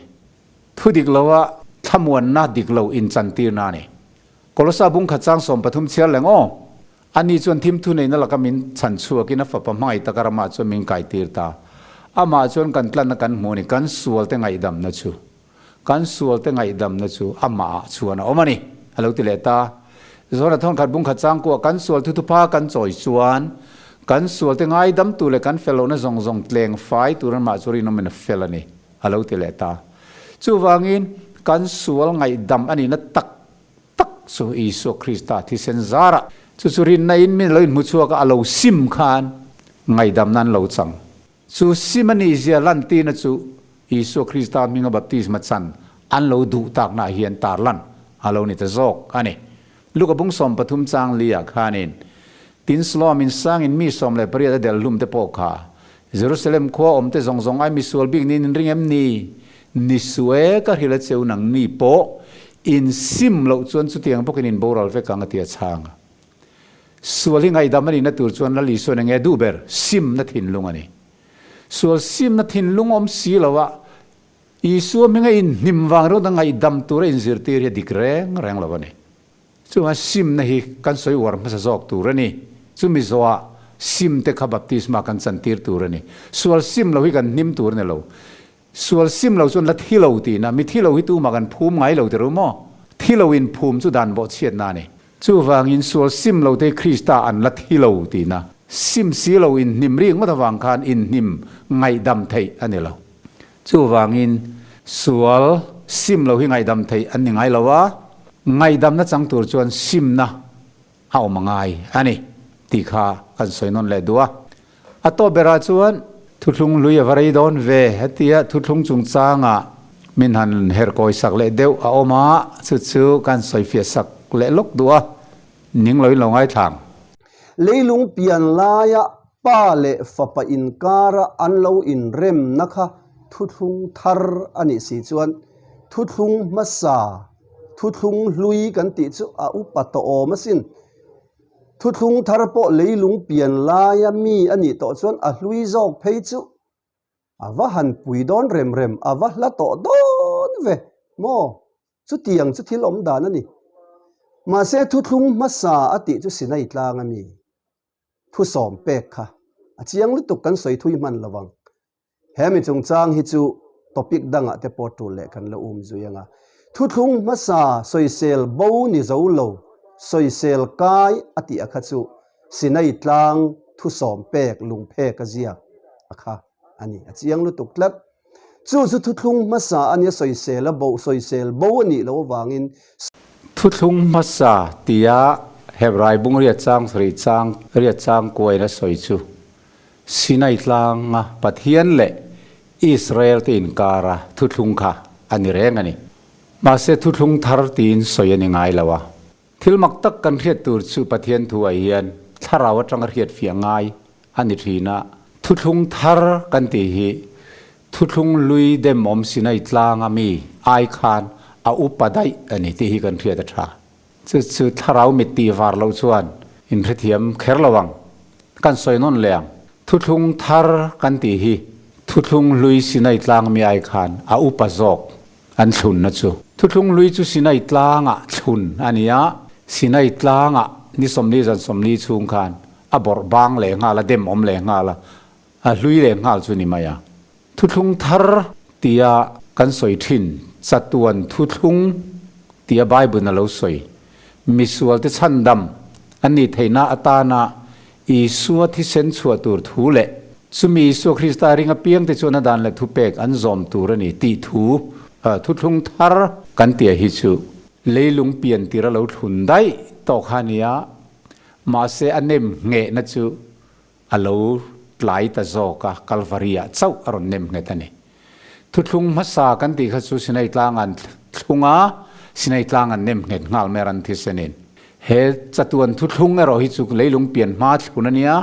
Thu dik loa thlamuanna dik lo inchantirna a ni. Kolosa bung khat chang 13 chhiar leng aw. Ani chuan thim thu neihna laka min chhan chhuakin a fapa hmangaih taka ramah chuan min kaitir ta. Amah chuan kan tlanna kan hmuh a ni. Kan sualte ngaihdamna chu kan sualte ngaihdamna chu amahah chuan a awm a ni, a lo ti leh ta. Zawna thawnkhat bung khat chang kuah kan sual thuthupa kan chawi chuan kan sualte ngaidamtu leh kan fel lohna zawng zawng tleng fai tur amah chu rinawmin a fel a ni, a lo ti leh ta. Chuvangin kan sual ngaihdam a nihna tak tak chu Isua Krista thisen zarah chu chu rinna in min lo inhmu chhuak a, a lo sim khan ngaihdamna an lo chang. Chu sim a nihzia lantirna chu Isua Krista hminga baptisma chan an lo duh taknaah hian tarlan a lo ni ta zawk a ni. Luka bung 13 chang li ah khanin, Tin Siloam in sangin mi 18 a del hlum te pawh kha Jerusalem khua awm te zawng zawng ai misual bik niin in ring em ni? Ni suh e, ka hrilh a cheu nang ni pawh in sim loh chuan chutiang bawkin in boral vek ang a ti a chhang a. Sual hi ngaihdam a nihna tur chuan Lal Isuan enge duh ber? Simna thinlung a ni. Sual simna thinlung awm si lo a, Isua hminga inhnim vang ringawt a ngaihdam tura inzirtir hi a dik reng reng lo a ni. Chuvang simna hi kan sawi uar hmasa zawk tur a ni. Chumi zawhah sim te kha baptisma kan chantir tur a ni. Sual sim lo hi kan hnim tur a ni lo. Sual sim lo chuan la thi lo tihna, mi thi lo hi tumah kan phum ngai lo ti ru maw? Thi lo in phum chu dan bawhchhiatna a ni. Chuvangin sual sim lo te hi Krista an la thi lo tihna. Sim si lo in hnim rik ngawt avang khan in hnim ngaihdam theih a ni lo. Chuvangin sual sim lo hi ngaihdam theih an ni ngai lo a, ngaihdamna chang tur chuan simna a awm a ngai a ni tih kha kan sawi nawn leh duh a. A tawp berah chuan thuthlung hlui a va rei dawn ve hetia thuthlung chungchangah min han herkawi sak leh deuh a awm a, chu chu kan sawi fiah sak leh lawk duh a, ning loin lo ngaithlang. Leilung pian laia pa leh fapa inkara an lo inremna kha thuthlung thar a nih si chuan thuthlung hmasa Thuthlung hlui kan tih chu a upa tawh awm asin. Thuthlung thar pawh leilung pian laia mi a nih tawh chuan a hlui zawk phei chu a va han pui dawn rem rem, a va hla tawh dawn ve maw? Chutiang chu thil awm dan a ni. Mahse thuthlung hmasa a tih chu Sinai tlang a mi thusawm pek kha a chiang lutuk kan sawi thui hman lo vang. He mi chungchang hi chu topic dangah te pawh tul leh kan la um zui ang a. Thuthlung hmasa sawisel bo ni zo lo, sawisel kai a tih a kha chu Sinai tlang thusawm pek lungphek a ziak a kha a ni. A chiang lutuk tlat. Chu chu thuthlung hmasa a nia sawisel a bo, sawisel bo a nih loh avangin. Thuthlung hmasa tia Hebrai bung riat chang sarih chang riat chang kuain a sawi chu Sinai tlanga Pathian leh Israel te inkara thuthlung kha a ni reng a ni. Mahse thuthlung thar tiin sawi a ni ngai lo a. Thil mak tak kan hriat tur chu Pathian thu ah hian thlarau atanga hriat fiah ngai a ni thin a. Thuthlung thar kan tih hi thuthlung lui dem awm Sinai tlanga mi ai khan a upa daih a ni tih hi kan hriat a tha. Chu chu thlarau mit tih var loh chuan in hrethiam kher lo ang. Kan sawi nawn leh ang. Thuthlung thar kan tih hi thuthlung hlui Sinai tlang mi ai khan a upa zawk an thlunna chu. Thuthlung hlui chu Sinai tlangah thlun a ni a, Sinai tlangah ni 40 zan 40 chhung khan a bawrh bang leh nghal a, dem awm leh nghal a, a hlui leh nghal chu ni mai a. Thuthlung thar tia kan sawi thin chatuan thuthlung tia Bible a lo sawi. Misualte chhandam an nih theihna atana Isua thisen chhuah tur thu leh chumi Isua Krista ring apiangte chuan a dan leh thupek an zawm tur a ni tih thu thuthlung thar kan tia hi chu leilung pian tir a lo thlun daih tawh kha a nia. Mahse a nem nghehna chu A lo tlai ta zawk a, Kalvari-ah chauh a rawn nem nghet a ni. Thuthlung hmasa kan tih kha chu Sinai tlang an thlung a, Sinai tlang an nem nghet nghal mer an thisenin. He chatuan thuthlung erawh hi chu leilung pian hma thlun a nia,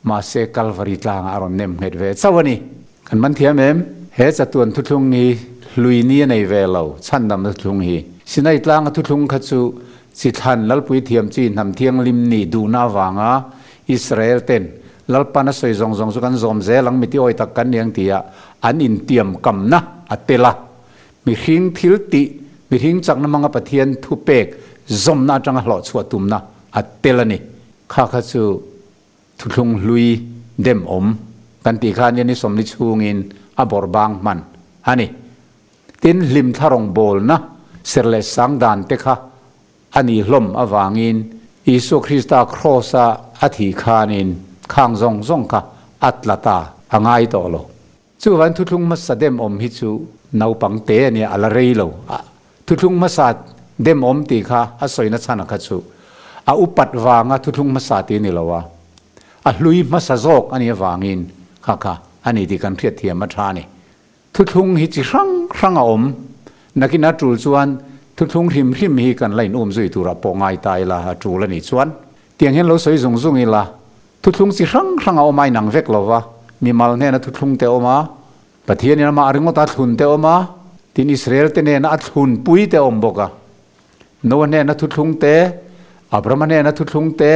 mahse Kalvari tlangah a rawn nem nghet ve chauh a ni. Kan man thiam em? He chatuan thuthlung hi hlui ni a nei ve lo, chhandamna thuthlung hi. Sinai tlanga thuthlung kha chu chi thlan Lalpui thiam chi hnam thianghlim nih duhna avanga Israel ten Lalpan a sawi zawng zawng chu kan zawm zel ang miti awi tak kan ni ang tia an intiam kamna a tel a. Mihring thil tih, mihring chakna hmanga Pathian thupek zawmna atanga hlawhchhuah tumna a tel a ni. Kha kha chu thuthlung hlui dem awm kan tih khan hian ni sawmli chhungin a bawrh bang hman a ni. Tin, hlim thla rawngbawlna ser leh sang dan te kha A nih hlawm avangin Isua Krista kraws-a a thih khanin khang zawng zawng kha a tla ta a ngai tawh lo. Chuvain thuthlung hmasa dem awm hi chu naupang te a nia, a la rei lo. Thuthlung hmasa dem awm tih kha a sawina chhan a kha chu a upat vanga thuthlung hmasa tih a ni lo a, a hlui hmasa zawk a nih avangin kha kha a ni tih kan hriatthiam a tha a ni. Thuthlung hi chi hrang hrang a awm. Nakin a tul chuan thuthlung hrim hrim hi kan la in um zui turah pawh ngai ta ila a tul a nih chuan. Tiang hian lo sawi zung zung ila, thuthlung chi hrang hrang a awm a inang vek lo va, mimal hnena thuthlung te awm a, Pathianin amah ringawta thlun te awm a, tin Israel te nena a thlun pui te awm bawk a. Noah hnena thuthlung te, Abrahama hnena thuthlung te,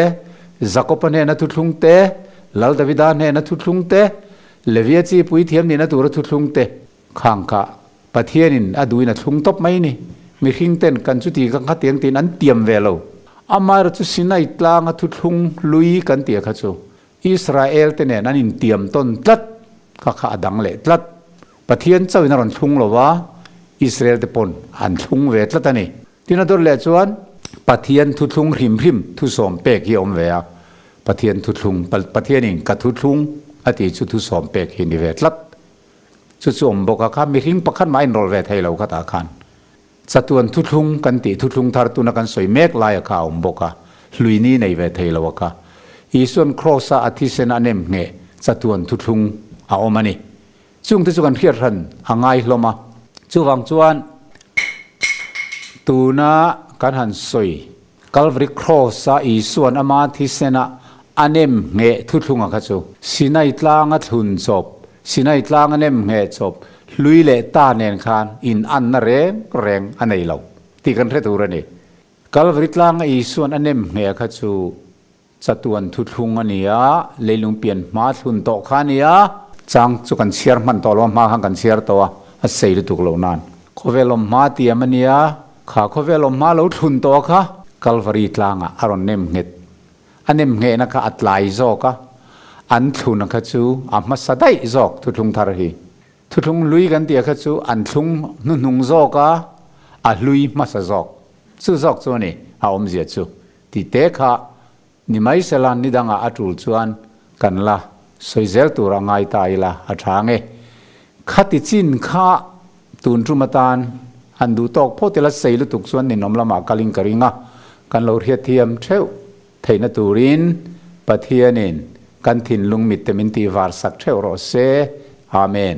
Jakoba hnena thuthlung te, Lal Davida hnena thuthlung te, Levia chi puithiam nihna tura thuthlung te khang kha Pathianin a duhin a thlung tawp mai ni. Mihring ten kan chuti ka nghatiang tiin an tiam ve lo. Amaherawhchu chu Sinai tlanga thuthlung hlui kan tia kha chu Israel te nen an intiam tawn tlat kha kha a dang leh tlat. Pathian chauhin a rawn thlung lo va, Israel te pawn an thlung ve tlat a ni. Tin a dawt leh chuan Pathian thuthlung hrim hrim thusawm pek hi a awm ve a, Pathian thuthlung, Pathianin ka thuthlung a tih chu thusawm pek hi ni ve tlat. Chu chu awm bawk a, kha mihring pakhat mah a inrawlh ve thei lo khatah khan. Chatuan thuthlung kan tih thuthlung thar tuna kan sawi mek laia kha a awm bawk a, hlui ni nei ve thei lo a kha. Isuan Kraws-a a thisen a nem ngheh chatuan thuthlung a awm a ni. Chungte chu kan hriat hran a ngai hlawm a. Chuvang chuan tuna kan han sawi Calvary Cross-a Isuan ama thisena a nem ngheh thuthlunga kha chu Sinai tlanga thlun chawp, Sinai tlanga nem ngheh chawp hlui leh ta nen khan in anna reng reng a nei lo tih kan hre tur a ni. Calvary tlanga Isuan a nem ngheh kha chu Chatuan thuthlung a ni a, leilung pian hma thlun tawh kha a ni a. Chang chu kan chhiar hman tawh lo a, hma khan kan chhiar tawh a, a sei lutuk lo nan. Khawvel awm hma tiam a ni a, kha khawvel awm hma lo thlun tawh kha Kalvari tlangah a rawn nem nghet. A nem nghehna kha a tlai zawk a, an thluna kha chu a hmasa daih zawk thuthlung thar hi. Thuthlung hlui kan tih kha chu an thlung hnuhnung zawk a, a hlui hmasa zawk. Chu zawk chu a ni a awmzia chu. Ti te kha ni mai sela ni dangah a tul chuan kan la sawi zel tur a ngai ta ila a tha nge. Khati chin kha tun tum atan han duh tawk phawt ila sei lutuk chuan ninawm lamah kalin ka ring a, kan lo hriatthiam theuh theihna turin Pathianin kan thinlung mitte min tihvar sak theuh rawh se. Amen.